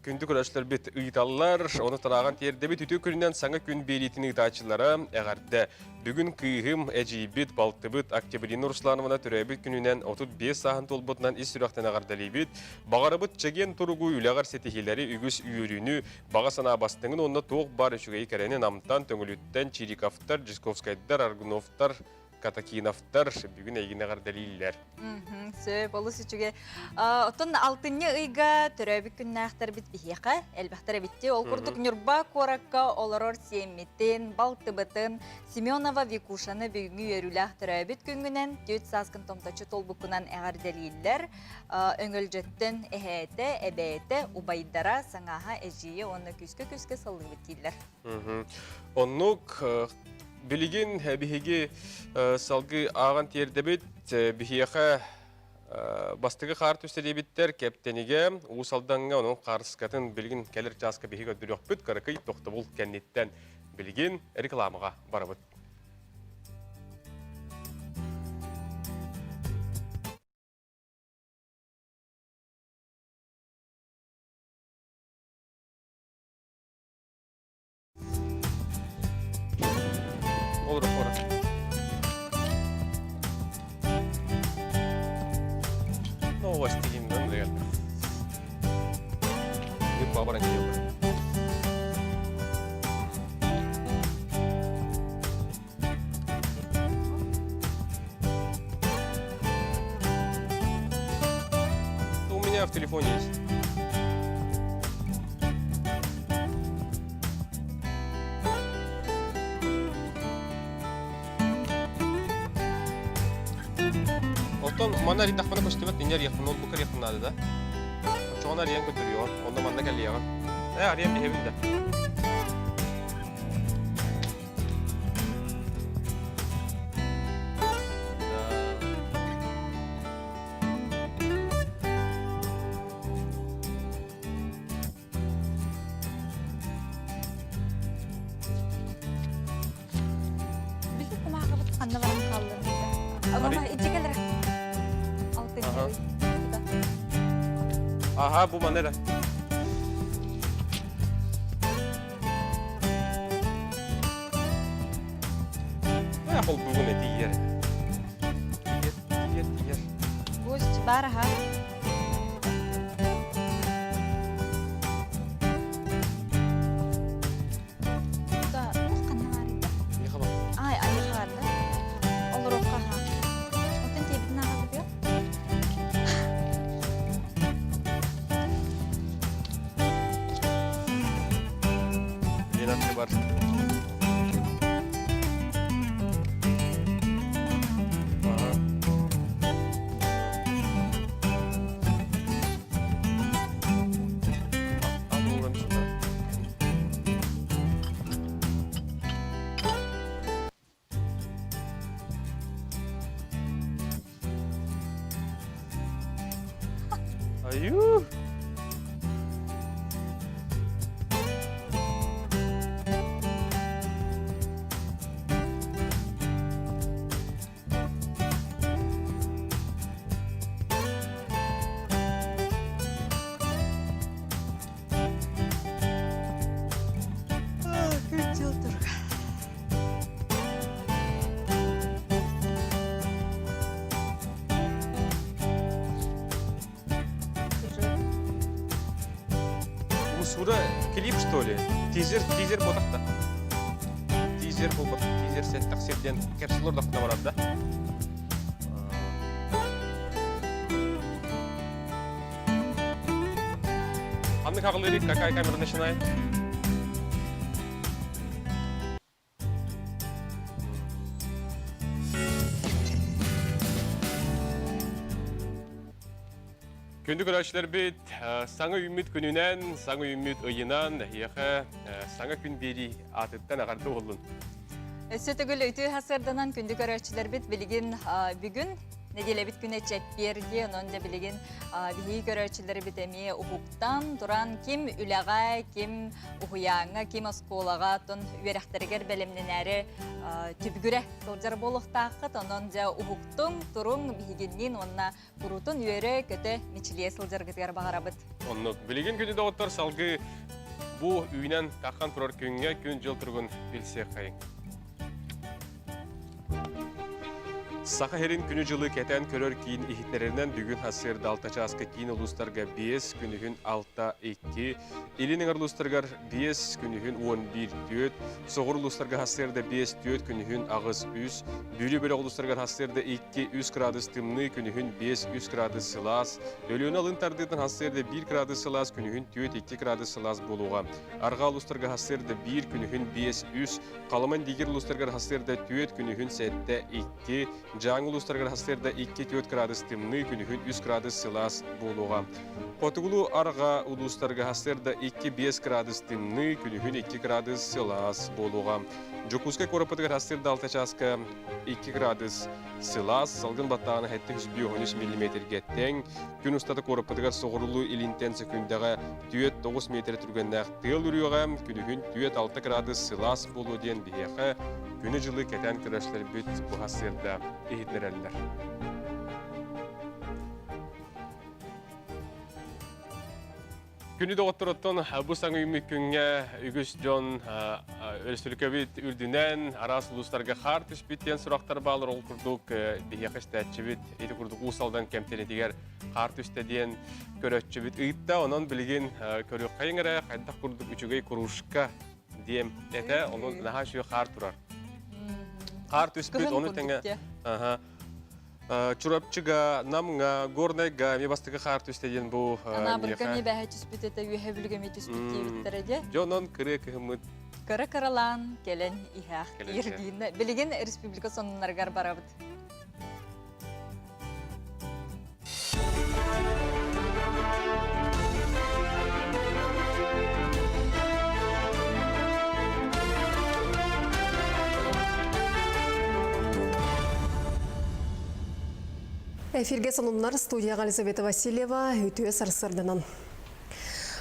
күндү көрөөччүлэрбит ыыталлар, ону тарааҕан тиэрдэбит үтүө күнүнэн саҥа күн биэриитин ыытааччылара эҕэрдэ. Бүгүн кыыһым, эдьиийбит, балтыбыт Октябрина Руслановна төрөөбүт күнүнэн 35 сааһын туолбутунан ис сүрэхтэн эҕэрдэлиибит. Баҕарабыт чэгиэн туругу, үлэҕэр ситиһиилэри, үгүс үөрүүнү, баҕа санаа бастыҥын уонна туох баар үчүгэйи кэрэни Намтан, Төҥүлүттэн, Чириковтар, Дьисковскайдар, Аргуновтар, Катакиновтар бүгүн эйигин эҕэрдэлииллэр. Сөп, олус үчүгэй. Оттон алтынньы ыйга төрөөбүт күннээхтэрбит биһиэхэ элбэхтэр эбитти. Ол курдук Ньурба куоракка олорор сиэммитин, балтыбытын Семенова Викушаны бүгүҥҥү үөрүүлээх төрөөбүт күҥҥүнэн түөрт сааскын томточчу туолбуккунан эҕэрдэлииллэр. Өҥөлдьөттөн эһээтэ, эбээтэ, убайдара, саҥаһа, эдьиийэ уонна күүскэ-күүскэ саллыыбыт дииллэр. Оннук билигин биһиги салгыы ааҕан тиэрдэбит. Биһиэхэ бастакы хаар түстэ диэбиттэр Кэптэнигэ, Уус Алдаҥҥа, онон хаарыскатын билигин кэлэр чааска биһиги көрдөрүөхпүт. Кыракый тохтобул кэнниттэн билигин рекламаҕа барабыт. Olur olur. Новости деймін да Ньурба баран кэлиэххэ. У меня в телефоне есть. Оттон манна арыйдахпына көстүбэт, инньэ арыйахпын, ноутбукка арыйахпын наада да. Оччоҕуна арыйан көрдөрүөҕүм, онно манна кэлиэҕим. Ээ, арыйан биһэбин да. Били кумааҕыбыт ханна баран хааллын Ага, ичи кэлэр. Алтын Аха, бу маны эрэ. Э, холбугун этийэр. Тиер, тиер, тиер. Гость бар аха. Да, ханна баарый Ай, айыха барда. Олоруохха аха. Оттон тиэбитин ааҕа Лена бар. Аю! Усура клип, что ли? Тизер, тизер ботахта. Тизер болбат, тизер сеттах сирден кепсулар да барар да. Ханнык аҕылыырый, какая камера начинает? Күндү көрөөччүлэрбит, саҥа үүммүт күнүнэн, саҥа үүммүт ыйынан, эһиэхэ саҥа күн биэрии аатыттан эҕэрдэ буоллун. Өссө төгүл үтүө сарсыарданан күндү көрөөччүлэрбит билигин бүгүн. Нэдиэлэбит күнэ чэппиэр дии, онон дьэ билигин биһиги көрөөччүлэрбит эмиэ уһуктан туран ким үлэҕэ, ким уһуйааҥҥа, ким оскуолаҕа, оттон үөрэхтэригэр бэлэмнэнээри түбүгүрэ сылдьар буолуохтааххыт. Онон дьэ уһуктуҥ, туруҥ биһигинниин уонна куруутун үөрэ-көтө мичилийэ сылдьаргытыгар баҕарабыт. Оннук. Билигин күнү доҕоттор салгыы бу үүнэн таххан турар күҥҥэ күн-дьыл туругун билсиэххэйиҥ. Саха сирин күнү-дьылы кэтээн көрөр киин иһитиннэрэринэн бүгүн сарсыарда 6 чааска киин улуустарга 5, күнүһүн 6-2, илин эҥэр улуустарыгар 5, күнүһүн 11-4, соҕуруу улуустарга сарсыарда 5-4, күнүһүн 8-3, Бүлүү бөлөх улуустарыгар сарсыарда 2-3 градус тымныы, күнүһүн 5-3 градус сылаас, Өлүөнэ алын тардыытын сарсыарда 1 градус сылаас, күнүһүн 4-2 градус сылаас буолуоҕа. Арҕаа улуустарга сарсыарда 1, күнүһүн 5-3, Халыма Индигир улуустарыгар сарсыарда 4, күнүһүн 7, 2, Дьааҥы улуустарыгар сарсыарда 2-4 градус тымныы, күнүһүн 3 градус сылаас буолуоҕа. Хотугулуу арҕаа улуустарга сарсыарда 2-5 градус тымныы, күнүһүн 2 градус сылаас буолуоҕа. Дьокуускай куораппытыгар сарсыарда 6 чааска 2 градус сылаас, салгын баттааҕына 753 миллиметргэ тэҥ. Күн устата куораппытыгар соҕурулуу илинтэн сөкүүндэҕэ 4-9 миэтэрэ түргэннээх тыал үрүөҕэ, күнүһүн 4-6 градус сылаас буолуо диэн биһиэхэ күнү-дьылы кэтээн көрөөччүлэрбит бу сарсыарда иһитиннэрэллэр. Күнү доҕотторуттан бу саҥа үүммүт күҥҥэ үгүс дьон өрөспүүбүлүкэбит үрдүнэн араас улуустарга хаар түспүт диэн сурахтар баалар. Ол курдук биһиэхэ истээччибит ити курдук Уус Алдан кэмтэнитигэр хаар түстэ диэн көрөөччүбүт ыытта. Онон билигин көрүөххэйиҥ эрэ хайдах курдук үчүгэй кружка диэм этэ. Онон наһаа үчүгэй хаар турар. Хаар түспүт, ону тэҥэ Чурапчыга, Намҥа, Горнайга эмиэ бастакы хаар түстэ диэн бу Анаабырга эмиэ бэһэ түспүт этэ, үөһэ бүлүгэ эмиэ түспүт диэбиттэрэ дьэ. Дьэ онон кырыа кыһыммыт кыра-кыралаан кэлэн иһээх диир Билигин республика сонуннарыгар барабыт. Эфирге сонуннар студияға Елизавета Васильева үтүө сарсырданан.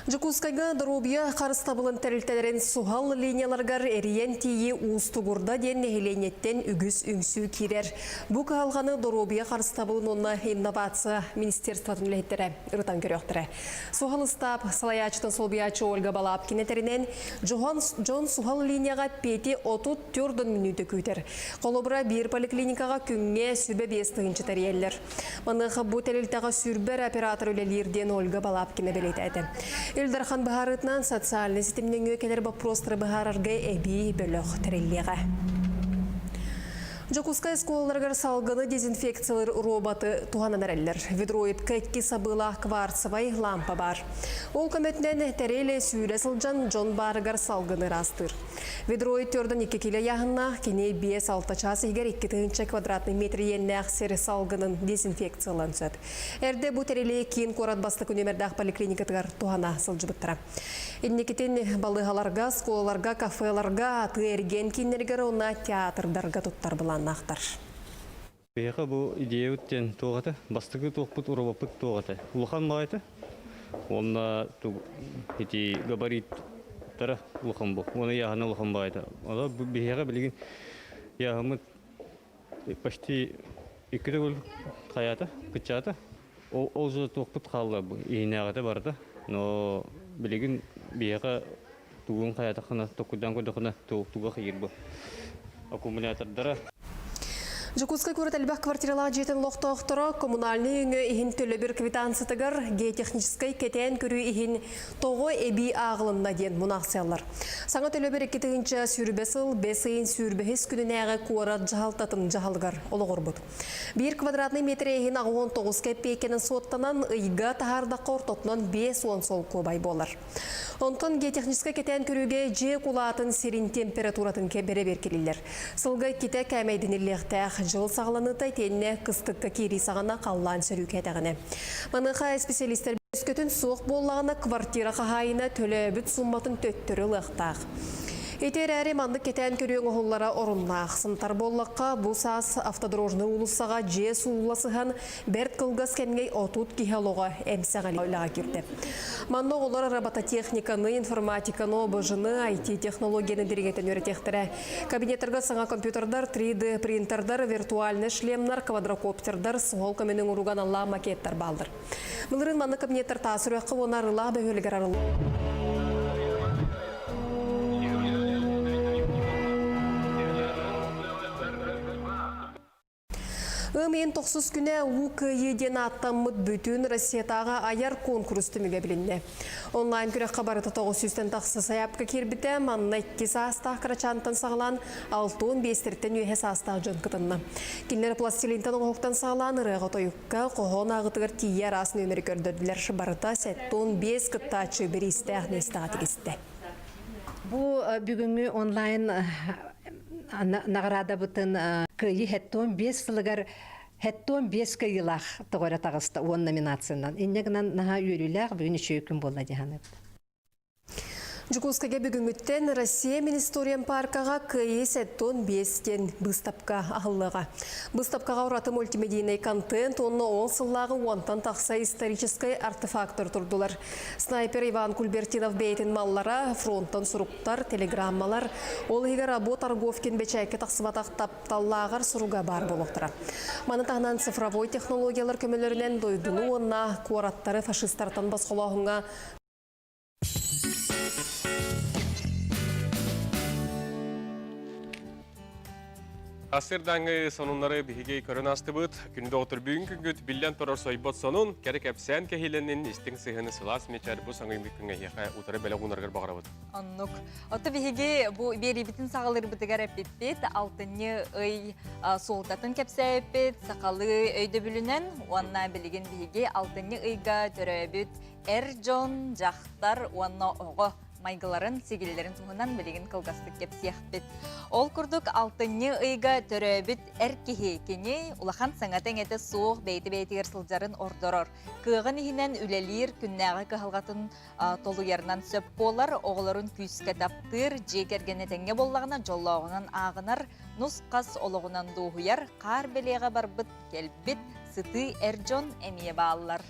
Дьокуускайга доруобуйа харыстабылын тэрилтэлэрин суһал линияларыгар эрийэн тиийии уустугурда диэн нэһилиэнньэттэн үгүс үҥсүү киирэр. Бу кыһалҕаны доруобуйа харыстабылын уонна инновация министерствотын үлэһиттэрэ ырытан көрүөхтэрэ. Суһал ыстаап салайааччытын солбуйааччы Ольга Балабкина этэринэн, дьон суһал линияҕа пети 34 мүнүүтэ күүтэр. Холобура, биир поликлиникаҕа күҥҥэ сүбэ 5 тыһыынча тэрийэллэр. Маныаха бу тэрилтэҕэ сүүрбэр оператор үлэлиир диэн Ольга Балабкина бэлиэтээтэ. Ил Дархан быһаарыытынан социальнай ситим нөҥүө кэлэр боппуруостары быһаарарга эбии бөлөх тэриллиэҕэ. Дьокуускай оскуолаларыгар салгыны дезинфекциялыыр роботы туһанан эрэллэр. Ведроидка икки сабыылаах кварцевай лампа баар. Ол көмөтүнэн тэрил сүүрэ сылдьан дьон баарыгар салгыны ыраастыыр. Ведроид төрдөн 2 кило яһыннаах, кини 5-6 чаас иһигэр 2 тыһыынча квадратный метр иэннээх сир салгынын дезинфекциялан сөп. Эрдэ бу тэрили киин куорат бастакы нүөмэрдээх поликлиникатыгар туһана сылдьыбыттара. Инникитин балыыһаларга, оскуолаларга, кафеларга, атыы-эргиэн кииннэригэр уонна театрдарга туттар былааннаахтар. Биһиэхэ бу идеябыт диэн туох этэ? Бастакы туохпут, уробаппыт туох этэ? Улахан баҕайыта. Уонна ити габариттара улахан бу. Уонна ыйааһына улахан баҕайыта. Ону биһиэхэ билигин ыйааһыммыт почти икки төгүл хайаата, кыччаата. Ол, ол же туохпут хаалла бу иһинээҕитэ барыта. Но билигин биһиэхэ тугун хайаатаххына, токкуйдаан көрдөххүнэ туга хайыыр бу. Аккумулятордара Дьокуускай куорат элбэх квартиралаах дьиэтин олохтоохторо коммунальнай өҥө иһин төлөбүр квитанциятыгар геотехническай кэтээн көрүү иһин тоҕо эбии ааҕылынна диэн мунаахсыйаллар. Саҥа төлөбүр 2020 сыл бэс ыйын сүүрбэһис күнүнээҕи куорат дьаһалтатын дьаһалыгар олоҕурбут. Биир квадратный метр иһин 69 кэппиэйкэнэн суоттанан ыйга таһаардахха ортотунан 50 солкуобай буолар. Онтон геотехническай кэтээн көрүүгэ дьиэ кулаатын сирин температуратын бэрэбиэркэлииллэр. Сылга иккитэ кээмэйдэниллиэхтээх дьыл саҕаланыыта итиэннэ кыстыкка киирии саҕана халлаан сөрүүкээтэҕинэ. Маныаха специалистэр өскөтүн суох буоллаҕына квартира хаһаайына төлөөбүт сумматын төттөрү ылыахтаах. Ити эрээри маннык кэтээн көрүү оҥоһуллара оруннаах. Сынтар буоллахха, бу саас автодорожнай уулуссаҕа дьиэ суулла сыһан, бэрт кылгас кэмҥэ 30 киһи олоҕо эмсэҕэлии үлэҕэ киирдэ. Манна оҕолор робототехниканы, информатиканы, ОБЖ-ны, IT-технологияны дириҥэтэн үөрэтиэхтэрэ. Кабинеттарга саҥа компьютердар, 3D принтердар, виртуальнай шлемнар, квадрокоптердар, суһал көмөнү оҥорууга аналлаах макеттар бааллар. Былырыын маннык кабинеттар таас үрэххэ уонна Арыылаах бөһүөлэгэр арыллар. Ыам ыйын тохсус күнэ Улуу Кыайыы диэн ааттаммыт бүтүн Россиятааҕы айар куонкурус түмүгэ билиннэ. Онлайн күрэххэ барыта 900-тэн тахса сайаапка киирбитэ, манна икки саастаах кырачаантан саҕалаан 65-тэртэн үөһэ саастаах дьон кытынна. Кинилэр пластилинтан оҥоһуктан саҕалаан ырыаҕа-тойукка, хоһоон ааҕытыгар тиийэ араас нүөмэри көрдөрдүлэр. Барыта 75 кыттааччы бириистээх миэстэҕэ тигистэ. Бу бүгүҥҥү онлайн наҕараадабытын кыайыы 75 сылыгар 75 кыайыылаах тоҕо эрэ таҕыста уон номинациянан. Инньэ гынан наһаа үөрүүлээх бүгүн үчүгэй күн буолла дии саныыбын. Дьокуускайга бүгүҥҥүттэн Россия Министориям паркаҕа Кыайыы 75 диэн быыстапка аһыллыаҕа. Быыстапкаҕа ураты мультимедийнай контент уонна ол сыллааҕы уонтан тахса историческай артефактар турдулар. Снайпер Иван Кульбертинов бэйэтин маллара, фронтан суруктар, телеграммалар, ол иһигэр Або Торговкин бэчээккэ тахсыбатах тапталлааҕар суруга баар буолуохтара. Маны таһынан цифровой технологиялар көмөлөрүнэн дойдуну уонна куораттары фашистартан босхолооһуҥҥа Асырдаңы сонуннары биһиги көрөн астыбыт. Күндү доҕоттор бүгүн күнгүт биллэн турар сойбот сонун, кэрэ кэпсээн кэһиилэнин, истиҥ сыһыаны сылаас мечер бу саҥа күҥҥэ эһиэхэ утары бэлэх уунаргар баҕарабыт. Оннук. Отто биһиги бу биэриибитин саҕалыырбытыгар эппиппит, алтынньы ый суолтатын кэпсээппит, сахалыы өйдөбүлүнэн уонна билигин биһиги алтынньы ыйга төрөөбүт эр дьон, дьахтар уонна оҕо майгыларын, сигилилэрин туһунан билигин кылгастык кэпсиэхпит. Ол курдук алтынньы ыйга төрөөбүт эр киһи кини улахан саҥата-иҥэтэ суох бэйэтэ-бэйэтигэр сылдьарын ордорор. Кыаҕын иһинэн үлэлиир, күннээҕи кыһалҕатын толуйарынан сөп буолар, оҕолорун күүскэ таптыыр, дьиэ кэргэнэ тэҥҥэ буоллаҕына дьоллооҕунан ааҕынар, нус-хас олоҕунан дуоһуйар, хаар бэлиэҕэ барбыт, кэлбит, сытыы эр дьон эмиэ бааллар.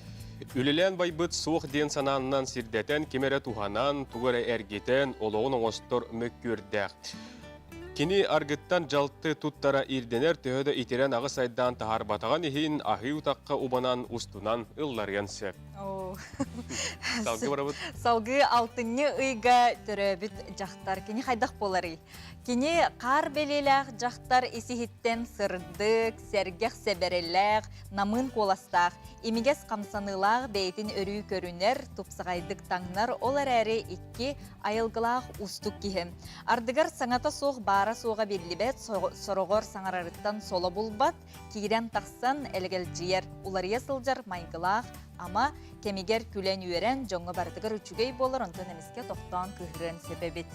Үлэлээн байбыт суох диэн санааннан сирдэтэн, ким эрэ туһанан, тугу эрэ эргитэн, олоҕун оҥостор мөккүөрдээх. Кини аргыттан дьалты туттара ирдэнэр төһө да итирэн аҕыс айдаан таһаарбатаҕын иһин аһыы утахха убанан устунан ылларыан сөп. Салгыы барабыт. Салгыы алтынньы ыйга төрөөбүт дьахтар. Кини хайдах буоларый? Кини хаар бэлиэлээх дьахтар ис-иһиттэн сырдык, сэргэх сэбэрэлээх, намыын куоластаах, имигэс хамсаныылаах бэйэтин өрүү көрүнэр, тупсаҕайдык таҥнар, ол эрээри икки айылгылаах уустук киһи. Ардыгар саҥата суох баара-суоҕа биллибэт, сороҕор саҥарарыттан соло булбат, киирэн-тахсан элэгэлдьийэр, уларыйа сылдьар майгылаах, ама, кэмигэр күлэн-үөрэн, дьоҥҥо барытыгар үчүгэй буолар, онтон эмискэ тохтоон кыыһырыан сөп эбит.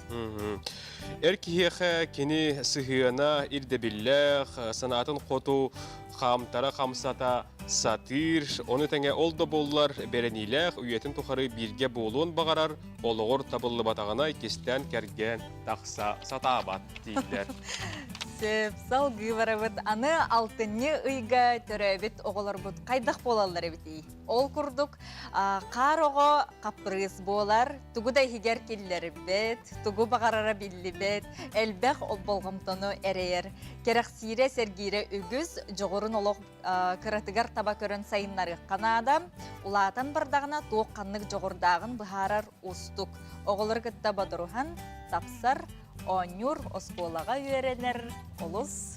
Эр киһиэхэ кини сыһыана ирдэбиллээх, санаатын хоту хаамтара хамсата сатыыр, ону тэҥэ ол да буоллар бэрэниилээх үйэтин тухары бииргэ буолуон баҕарар, олоҕор табыллыбатаҕына иккистээн кэргэн тахса сатаабат дииллэр. Сөп, салгыы барабыт. Аны алтынньы ыйга төрөөбүт оҕолорбут хайдах буолаллар эбитий? Ол курдук, хаар оҕо хаппырыыс буолар, тугу да иһигэр киллэрбэт, тугу баҕарара биллибэт, элбэх болҕомтону эрэйэр. Кэрэхсиирэ, сэргиирэ үгүс, дьоҕурун олох кыратыгар таба көрөн сайыннарыахха наада. Улаатан бардаҕына туох ханнык дьоҕурдааҕын быһаарар уустук. Оҕолору кытта бодоруһан, тапсар, оонньуур, оскуолаҕа үөрэнэр олус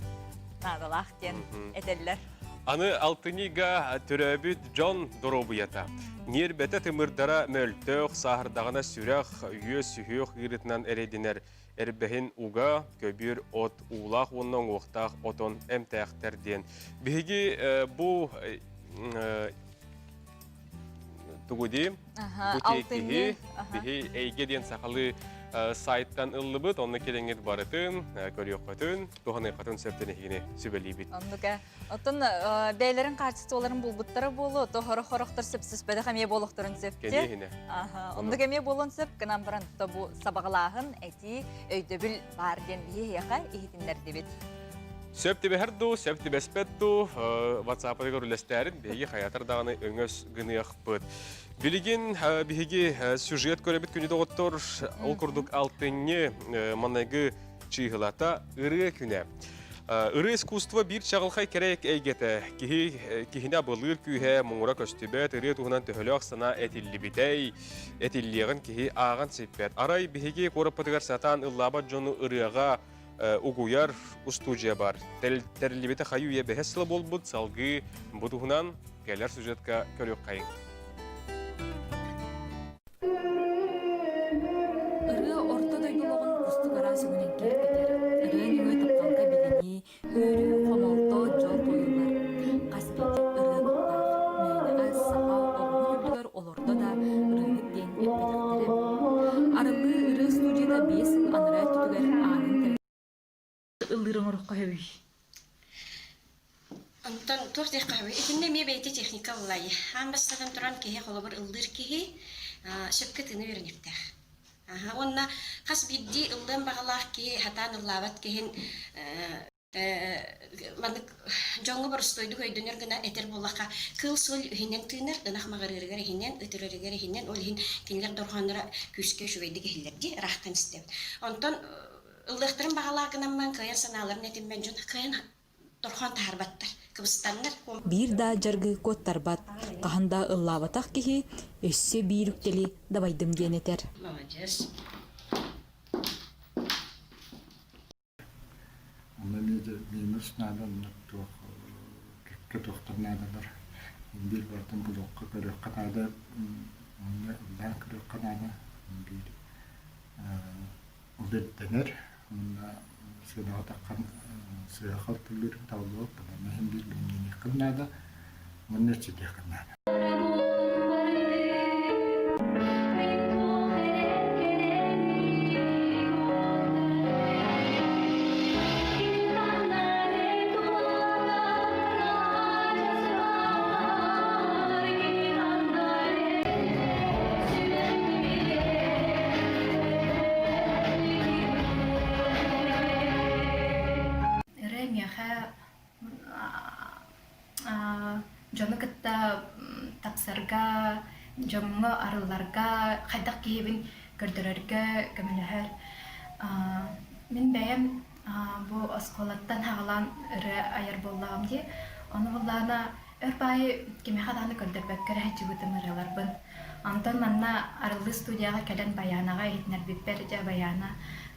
наадалаах диэн этэллэр. Аны алтынньыга төрөөбүт дьон доруобуйата. Ньиэрбэтэ тымырдара мөлтөх, сааһырдаҕына сүрэх, үөс сүһүөх ыарыытынан эрэйдэнэр эрбэһин уга, көбүөр от, уулаах уонна уҥуохтаах отон эмтээхтэр диэн. Биһиги бу тугу дии? Бу тиэкиһи биһи эйгэ диэн сахалыы. сайттан ыллыбыт, онно кириҥҥит барытын, көрүөххүтүн, туһаныаххытын сөптөн эһигини сүбэлиибит. Оннука. Оттон бэйэлэрин хаачыстыбаларын булбуттара буолуо, то хорох-хорохтор сөпсөспөтөх эмиэ буолуохтарын сөп. Кэниэһинэ. Оннук эмиэ буолуон сөп, гынан баран то бу сабаҕалааһын, этии, өйдөбүл баар диэн биһиэхэ иһитиннэрдибит. Сөп түбэһэр дуу, сөп түбэспэт дуу, WhatsApp-ыгар үллэстээрин биһиги хайатар даҕаны өҥөс гыныахпыт. Билигин биһиги сюжет көрөбүт күнү доҕоттор, ол курдук алтынньы манайгы чыыһылата ырыа күнэ. Ырыа искусство биир чаҕылхай кэрэ эйгэтэ. Киһи киһини абылыыр күүһэ муҥура көстүбэт, ырыа туһунан төһөлөөх санаа этиллибитэй, этиллиэҕин киһи ааҕан сиппэт. Арай биһиги куораппытыгар сатаан ыллаабат дьону ырыаҕа угуйар устуудьуйа бар. Тэриллибитэ хайы-үйэ бэһис сыла буолбут, салгыы бу туһунан кэлэр сюжетка көрүөххэйиҥ. Ырыа орто дойду олоҕун кустук араас өҥүнэн киэргэтэр. Ырыа нөҥүө тапталга билинии, үөрүү, хомолто, дьол туойуллар. Хас биирдии ырыа куттаах. Мээнэҕэ саха оҕоһун үрдүгэр олордо да ырыаһыт диэн эппэтэхтэрэ. Арыллыы ырыа студията 5 сыл анараа өттүгэр аанын тэлгэтэ. Ыллыыр оҥороххо сөбүй? Онтон туох диэххэ сөбүй? Итиннэ эмиэ бэйэтэ техника ыллайы. Аан бастатан туран киһи холобур ыллыыр киһи сөпкө тыына үөрэниэхтээх. Аха, уонна хас биирдии ыллыан баҕалаах киһи сатаан ыллаабат киһин маннык дьоҥҥо боростуойдук өйдөнөр гына этэр буоллахха, кыыл-суол иһинэн тыынар, ынах маҕырыырыгар иһинэн, ытырарыгар иһинэн, ол иһин кинилэр дорҕоонноро күүскэ үчүгэйдик иһиллэр дии, ыраахтан истэбит. Онтон ыллыахтарын баҕалаах гынаммын, кыайан санааларын этиммэн дьон кыайан торхоон таһаарбаттар, кыбыстаннар. Биир да дьаргы куоттарбат, хаһан да ыллаабатах киһи өссө биир үктэли дабайдым диэн этэр. Молодец. Онно эмиэ дьэ минус наада, онно туох кэккэ туохтар наадалар. Биир барытын булуохха, көрүөххэ наада, онно ыллаан көрүөххэ наада. Биир ол ирдэнэр уонна сыанаҕа таххан сыыһа халтылыыр табыллыбат буолан иһин биир билимнэниэххин наада уонна эрчиллиэххин наада. Ырыа миэхэ дьону кытта тапсарга, дьоҥҥо арылларга, хайдах киһибин көрдөрөргө көмөлөһөр. Мин бэйэм бу оскуолаттан аҕалаан ырыа айар буоллаҕым дии. Ону буллаҕына өр баайы кимиэхэ даҕаны көрдөрбөккө эрэ сылдьыбытым ырыаларбын. Онтон манна Арыллыы студияҕа кэлэн Байаанаҕа иһитиннэрбиппэр дьэ Байаана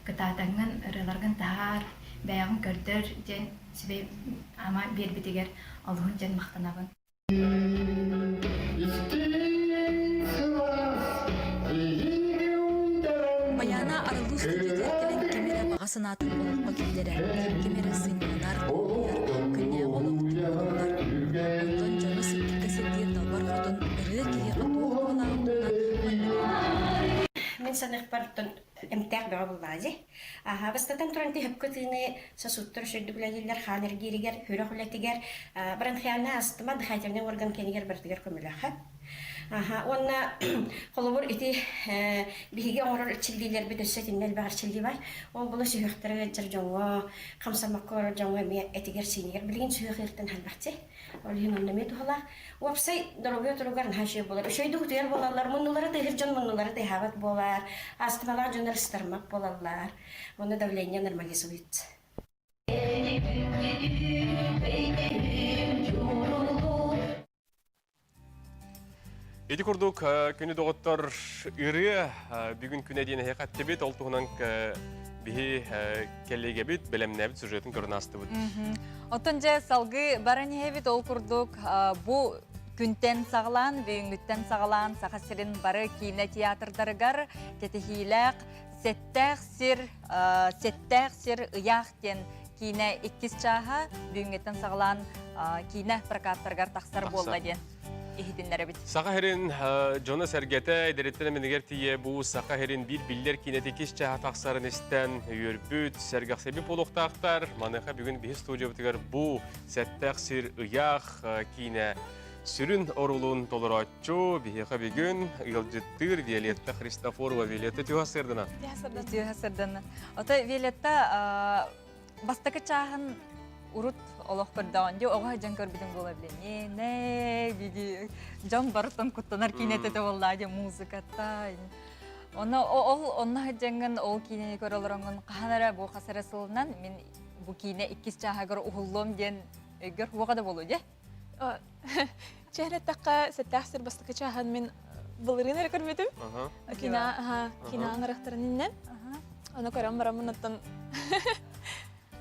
кытаатаҥҥын ырыаларгын таһаар, бэйэҕин көрдөр диэн сүбэ ама биэрбитигэр олуһун диэн махтанабын. Байаана Арыллыы студиятыгар кэлэн ким эрэ баҕа санаатын олоххо киллэрэр, ким эрэ сынньанар, толкуйар, күннээҕи олох түбүгүн Онтон дьону сырдыкка сирдиир далбар хотун ырыа киһиэхэ туох туһалааҕын туһунан маннык Мин саныахпар эмтээх бөҕө буллаҕа дии. Аһа, бастатан туран тиһэпкэ тыыны сосудтар үчүгэйдик үлэлииллэр, хаан эргииригэр, сүрэх үлэтигэр, бронхиальнай астма, дыхательнай орган кэнигэр барытыгар көмөлөөхө. Аха, уонна холобур ити биһиги оҥорор эрчиллиилэрбит өссө итиннэ элбэх эрчиллии бар. Ол була сүһүөхтэрэ ыалдьар дьоҥҥо, хамсаммакка олорор дьоҥҥо эмиэ этигэр-сиинигэр билигин сүһүөх ыыртан элбэхти. Ол иһин онно эмиэ туһалаах. Уопсай доруобуйа туругар наһаа үчүгэй буолар. Үчүгэйдик утуйар буолаллар, муннулара тыаһыр дьон муннулара тыаһаабат буолар, астмалаах дьоннор ыстармат буолаллар. Уонна давление нормализуется. Ити курдук күнү доҕоттор ырыа бүгүн күнэ диэн эһиэхэ эттибит. Ол туһунан биһи кэллиэгэбит бэлэмнээбит сюжетын көрөн аастыбыт. Оттон дьэ салгыы баран иһэбит ол курдук бу күнтэн саҕалаан, бүгүҥҥүттэн саҕалаан Саха сирин бары киинэ театрдарыгар кэтэһиилээх Сэттээх сир, Сэттээх сир ыйаах диэн киинэ иккис чааһа бүгүҥҥүттэн саҕалаан киинэ прокаттарыгар тахсар буолла диэн. иһитиннэрэбит. Саха сирин дьоно-сэргэтэ эдэриттэн эминигэр тиийэ бу Саха сирин биир биллэр киинэтэ иккис чааһа тахсарын истэн үөрбүт, сэргэхсэйбит буолуохтаахтар. Маныаха бүгүн биһи студиябытыгар бу сэттээх сир ыйаах киинэ сүрүн орулун толорооччу биһиэхэ бүгүн ыалдьыттыыр Виолетта Христофорова. Виолетта түһэ сырдана. Түһэ сырдана. Ото Виолетта бастакы чааһын урут олох көрдөҕүн дии оҕо сылдьан көрбүтүм буола билэ нэ дии дьон барытын куттанар киинэтэ буоллаа дии музыката Онно ол онно сылдьаҥҥын ол киинэни көрө олороҥҥун хаһан эрэ бу хас эрэ сылынан мин бу киинэ иккис чааһыгар уһуллуом диэн өйгөр уоҕа да буолуо дии. Чээн эттэххэ, сэттээх сир бастакы чааһын мин былырыын эрэ көрбүтүм. Кина, кина аңырахтарын иннен. Ону көрөн бараммын оттон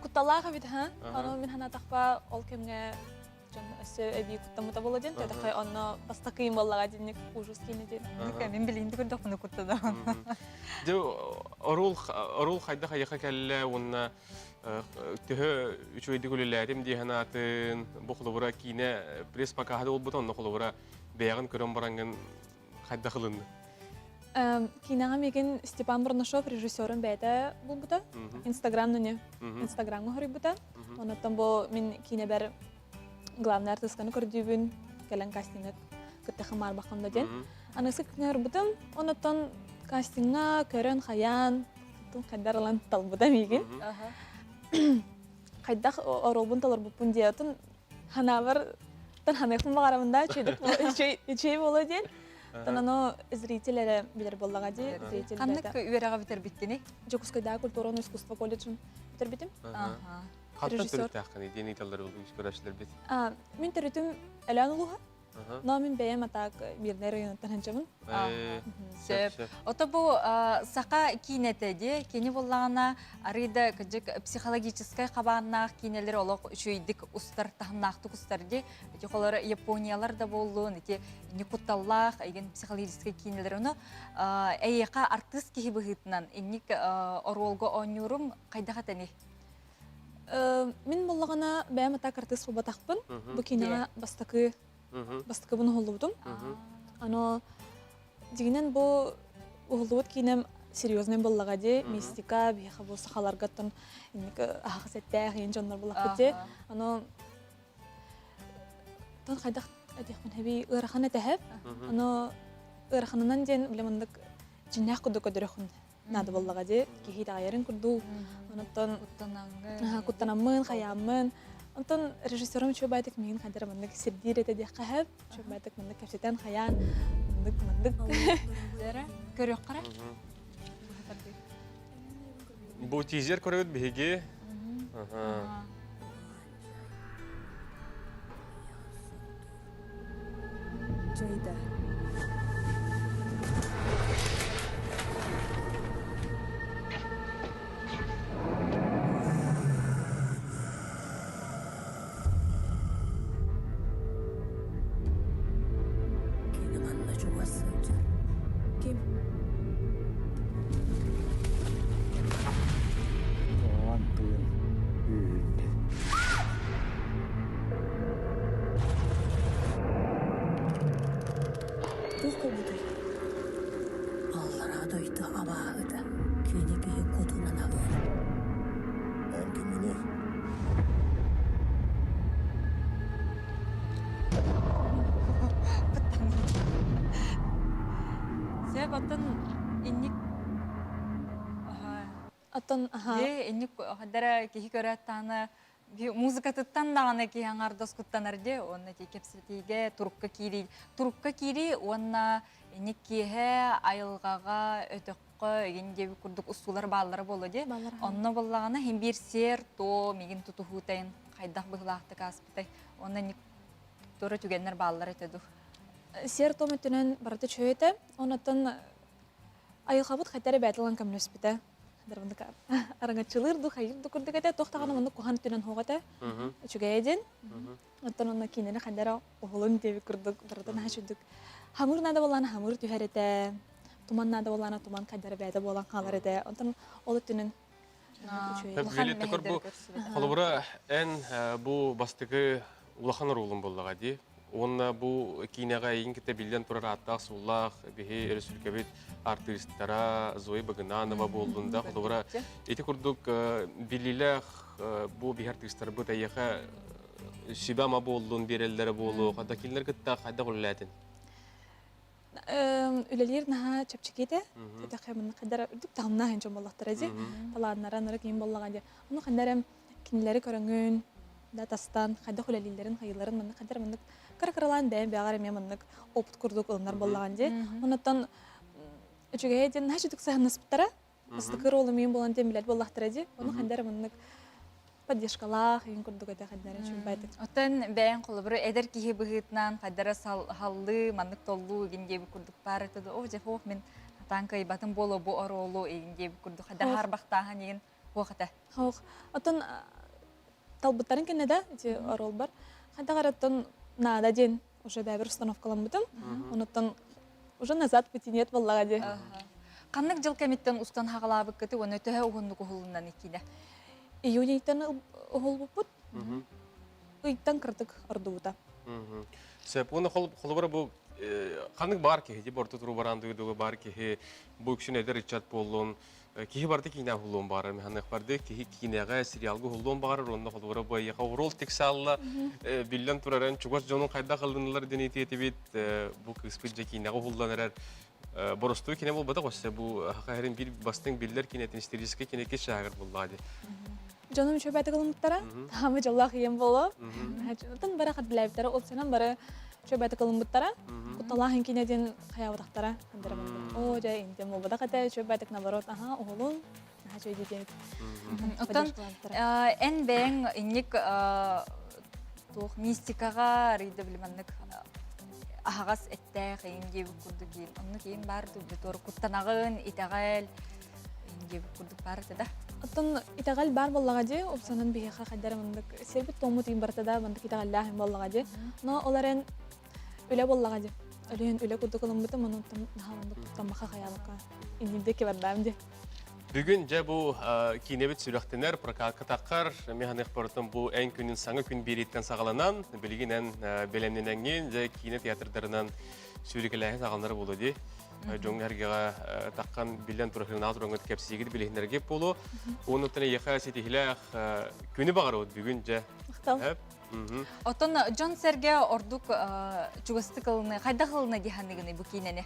кутталаах эбит ха. Ону мин санаатахпа ол кэмҥэ дьон өссө эбии куттаммыта буолла диэн, төтөххө онно бастакы буоллаҕа динник ужас киинэ диэн. Мин билиинди көрдөхпүнэ куттанабын. Дьэ орул орул хайдах айаха кэллэ уонна төһө үчүгэйдик үлэлээтим дии санаатын бу холобура киинэ пресс покаһа буолбута онно холобура бэйэҕин көрөн бараҥҥын хайдах ылынны? Киинэҕэ миигин Степан Бурнашов режиссерун бэйэтэ булбута. Инстаграм нүнү Инстаграмҥа хоруйбута. Онуттан бу мин киинэбэр главный артысканы көрдүүбүн, кэлэн кастиҥҥа кытта хымаарбаххам да диэн. Аныгысы күҥҥэ Онуттан кастиҥҥа көрөн хайаан, хайдар ылан талбыта миигин. Хайдах оруолбун толорбуппун диэтин ханаабар тан ханыахпын баҕарабын да үчүгэй буолуо диэн. Тон ону зритель эрэ билэр буоллаҕа дии. Зритель Ханнык үөрэҕи бүтэрбиттиний? Дьокуускайдааҕы культураны искусство колледжын бүтэрбитим. Хантан төрүттээххиний диэн ыйыталлар үгүс көрөөччүлэрбит. Мин төрүтүм Өлөөн улууһа. Но мин бэйэм атаак Мирнэй районуттан сылдьабын. Сөп. Ото бу саха киинэтэ дии, кини буллаҕына арыый да кыдьык психологическай хабааннаах киинэлэр олох үчүгэйдик устар, таһымнаахтык устар дии. Ити холор Япониялар да буоллун, ити инник кутталлаах, эгин психологическай киинэлэр. Ону эйиэхэ артыыс киһи быһыытынан инник оруолга оонньууруҥ хайдах этэний? Мин буоллаҕына бэйэм атаак артыыс буолбатахпын. Бу киинэҕэ бастакы бастакыбын уһуллубутум. Аны дьиҥинэн бу уһуллубут киинэм серьезный буоллаҕа дии, мистика, биһиэхэ бу сахаларгаттан инник аһаҕас эттээх иин дьоннор буоллахпыт дии. Аны тон хайдах этиэхпин хэби ыарахан этэһэп. Аны ыараханынан диэн бile маннык дьиннээх курдук көрдөрөхүн наада буоллаҕа дии киһи итэҕэйэрин курдук онтон куттанаммын хайааммын онтон режиссерум үчүгэй баайдык миигин хайдара маннык сирдиир этэ диэххэ сөп үчүгэй баайдык маннык кэпсэтэн хайаан маннык маннык көрүөххэ Бу тизер көрөбүт биһиги. Джейда. Кини манна чугас сылдьар. Ким? Оҕон тыын үүрдэ. Туох буолбутай? Аллараа дойду абааһыта кини киһи кутунан аҕыыр. Эн кимҥиний? Сөп, оттон инник Оттон аха. Дьэ, инник дара киһи көрөөт музыкатыттан даҕаны киһи аҥаардас куттанар дьэ уонна ити кэпсэтиигэ турукка киирии турукка киирии уонна инник киэһэ айылҕаҕа өтөххө игин диэбит курдук устуулар бааллара буолуо дии онно буоллаҕына иһин биир сиэр туом игин тутуһуутайын хайдах быһыылаахтык ааспытай уонна инник туора түгэннэр бааллар этэ дуу Сиэр туом өттүнэн барыта үчүгэй этэ. Онуттан айылҕабыт хайта эрэ бэйэтэ ылан көмөлөспүтэ. Дарбандык араҥаччылыыр дуу, хайыыр дуу курдук этэ. Туох даҕаны маннык куһаҕан өттүнэн суох этэ. Үчүгэйэ диэн. Оттон онно киинэни хайда эрэ уһулун диэбит курдук барыта наһаа үчүгдүк. Хамыыр наада буоллаҕына хамыыр түһэр этэ. Туман наада буоллаҕына туман хайда эрэ бэйэтэ буолан хаалар этэ. Онтон ол өттүнэн Виолетта бу холобура эн бу бастакы улахан оруолун буоллаҕа дии. Уонна бу киинэҕэ эйигин кытта биллэн турар ааттаах-суоллаах биһи өрөспүүбүлүкэбит артыыстара Зоя Багынанова буоллун да, холобура, ити курдук биллиилээх бу биһи артыыстарбыт эйиэхэ сүбэ-ама буоллун, биэрэллэрэ буолуо, хата кинилэр кытта хайдах үлэлээтин? Үлэлиир наһаа чэпчэки этэ. Тэтэхэ манна хайдара үрдүк таһымнаах дьон буоллахтара дии. Талааннара нары киин буоллаҕа дии. Ону ханна эрэ кинилэри көрөҥүн да тастан хайдах үлэлииллэрин хайыыларын маннык хайдах маннык кыра-кыралаан бэйэм бэҕэр эмиэ маннык опыт курдук ылынар буоллаҕын дии. Оннуттан үчүгэйэ диэн наһаа үчүгдүк сыһаннаспыттара. Бастакы ролум иин буолан диэн билэр буоллахтара дии. Ону хайдах эрэ маннык поддержкалаах иин курдук этэ хайдах эрэ үчүгэй Оттон бэйэҥ холобура эдэр киһи быһыытынан хайдах эрэ саллыы, маннык толлуу игин диэбит курдук баар этэ да, о дьэ ох мин хатаан кыайбатым буолуо бу оруолу игин диэбит курдук хайдах хаарбахтааһын игин Хуох этэ. Хуох. Оттон талбыттарын кэннэ да ити оруолбар хайдах эрэ оттон наада диэн уже бэйэбэр установкаламмытым. Онуттан уже назад пути нет буоллаҕа дии. Ханнык дьыл кэмиттэн устан хаҕалаабыккыты уонна төһө уһуннук уһулунан иккине? Июньтан уһулбуппут. Ыйтан кырдык ордубута. Сөп. Уонна холобура бу ханнык баар киһи ди борто туру баран дуйдуга бар киһи бу үксүн эдэр ыччат буоллун Киһи барыта киинэҕэ уһуллуон баҕарар, механыах барды киһи киинэҕэ, сериалга уһуллуон баҕарар, онно холобура бу эйиэхэ оруол тиксаалла, биллэн турар, эн чугас дьонуҥ хайдах ылыннылар диэн этиэтибит, бу кыыспыт дьэ киинэҕэ уһуллан эрэр. Боростуой киинэ буолбатах, өссө бу саха сирин биир бастыҥ биллэр киинэтин историческай киинэ иккис чааһыгар буллаҕа дии. Дьонум үчүгэйдик ылыммыттара, таамы дьоллоох ийэм буолуо. Оттон бары хат билээбиттэрэ, ол сынан бары үчүгэйдик ылыммыттара. Кутталаах киинэ диэн хайаабатахтара. Оо, дьэ, интим буолбатах этэ, үчүгэйдик наоборот, аха, уһулун, наһаа үчүгэй диэн. Оттон эн бэйэҥ инник туох мистикаҕа арыйда билиманнык аһаҕас эттээх эйин диэбит курдук иин оннук иин баар тур куттанаҕын итэҕэл диэбит курдук баар этэ да Оттон итэҕэл баар буоллаҕа дии, упсанан биһиэхэ хайдара маннык сирбит туоммут иин барыта да маннык итэҕэллээх буоллаҕа дии. Но ол эрэн үлэ буоллаҕа дии. Өлүөн үлэ курдук ылыммытым, онон наһаа оннук туттаммаха хайаабакка иннинде бардаам дии. Бүгүн дьэ бу киинэбит сүрэхтэнэр прокатка таххар, механых барытын бу эн күнүн саҥа күн биэрииттэн саҕаланан, билигин эн бэлэмнэнэҥҥин дьэ киинэ театрдарынан сүүрүкэлээһин саҕаланар буолуо дии. Дьоҥҥо эргэҕэ таххан биллэн турар хырынаах тураҥҥыт кэпсиигит билиһиннэргэ буолуо. Уонуттан эйиэхэ ситиһилээх күнү баҕарабыт бүгүн дьэ. Оттон дьон-сэргэ ордук чугастык ылыны, хайдах ылына дии саныгыный бу киинэни?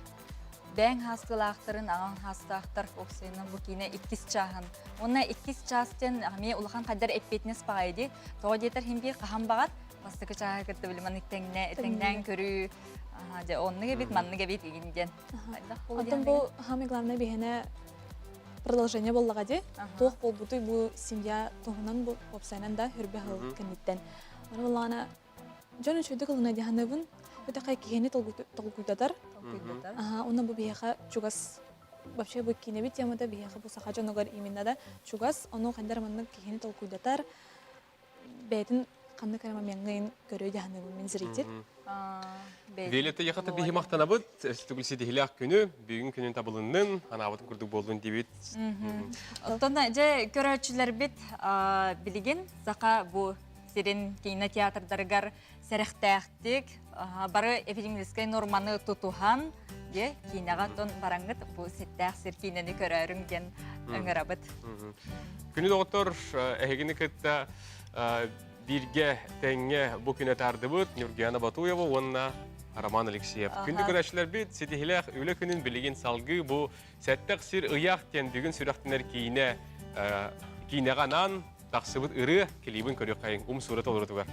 Бэйэҥ хаастыылаахтарын, аҕаҥ хаастаахтар уопсайынан бу киинэ иккис чааһын. Уонна иккис чаас диэн эмиэ улахан хайдар эппиэтинэс баҕайы дии. Тоҕо диэтэр иһин биир хаһан баҕар бастакы чааһы кытта били маннык тэҥнэ, тэҥнээн көрүү, дьэ оннук эбит, маннык эбит игин диэн. Оттон бу самый главное биһиэнэ продолжение буоллаҕа дии. Туох буолбутуй бу семья туһунан бу уопсайынан да хүрбэ сыл кэнниттэн. Аны буоллаҕына дьон үчүгэйдик ылына дии саныыбын. Бу киһини толкуйдатар. Аха, уонна бу биһиэхэ чугас вообще бу киинэбит темата биһиэхэ бу саха дьонугар именно да чугас, ону хайдах маннык киһини толкуйдатар, бэйэтин ханнык эрэ момеҥҥа көрүө дьаһаныбын мин зритель. Виолетта яхата биһи махтанабыт, түгүл ситиһилээх күнү, бүгүн күнүн табылыннын, анаабытын курдук буоллун диибит. Оттон дьэ көрөөччүлэрбит билигин саха бу сирин кинотеатрдарыгар сэрэхтээхтик бары эпидемиологическай норманы тутуһан дьэ киинэҕэ оттон бараҥҥыт бу ситтээх сир киинэни көрөөрүҥ диэн ыҥырабыт. Күнү доҕоттор эһигини кытта бииргэ тэҥҥэ бу күнэ таардыбыт Нюргиана Батуева уонна Роман Алексеев. Күндү көрөөччүлэрбит ситиһилээх үлэ күнүн билигин салгыы бу сэттэх сир ыйаах диэн бүгүн сүрэхтэнэр киинэ киинэҕэ анаан тахсыбыт ырыа клибин көрүөххэйиҥ ум сура толорутугар.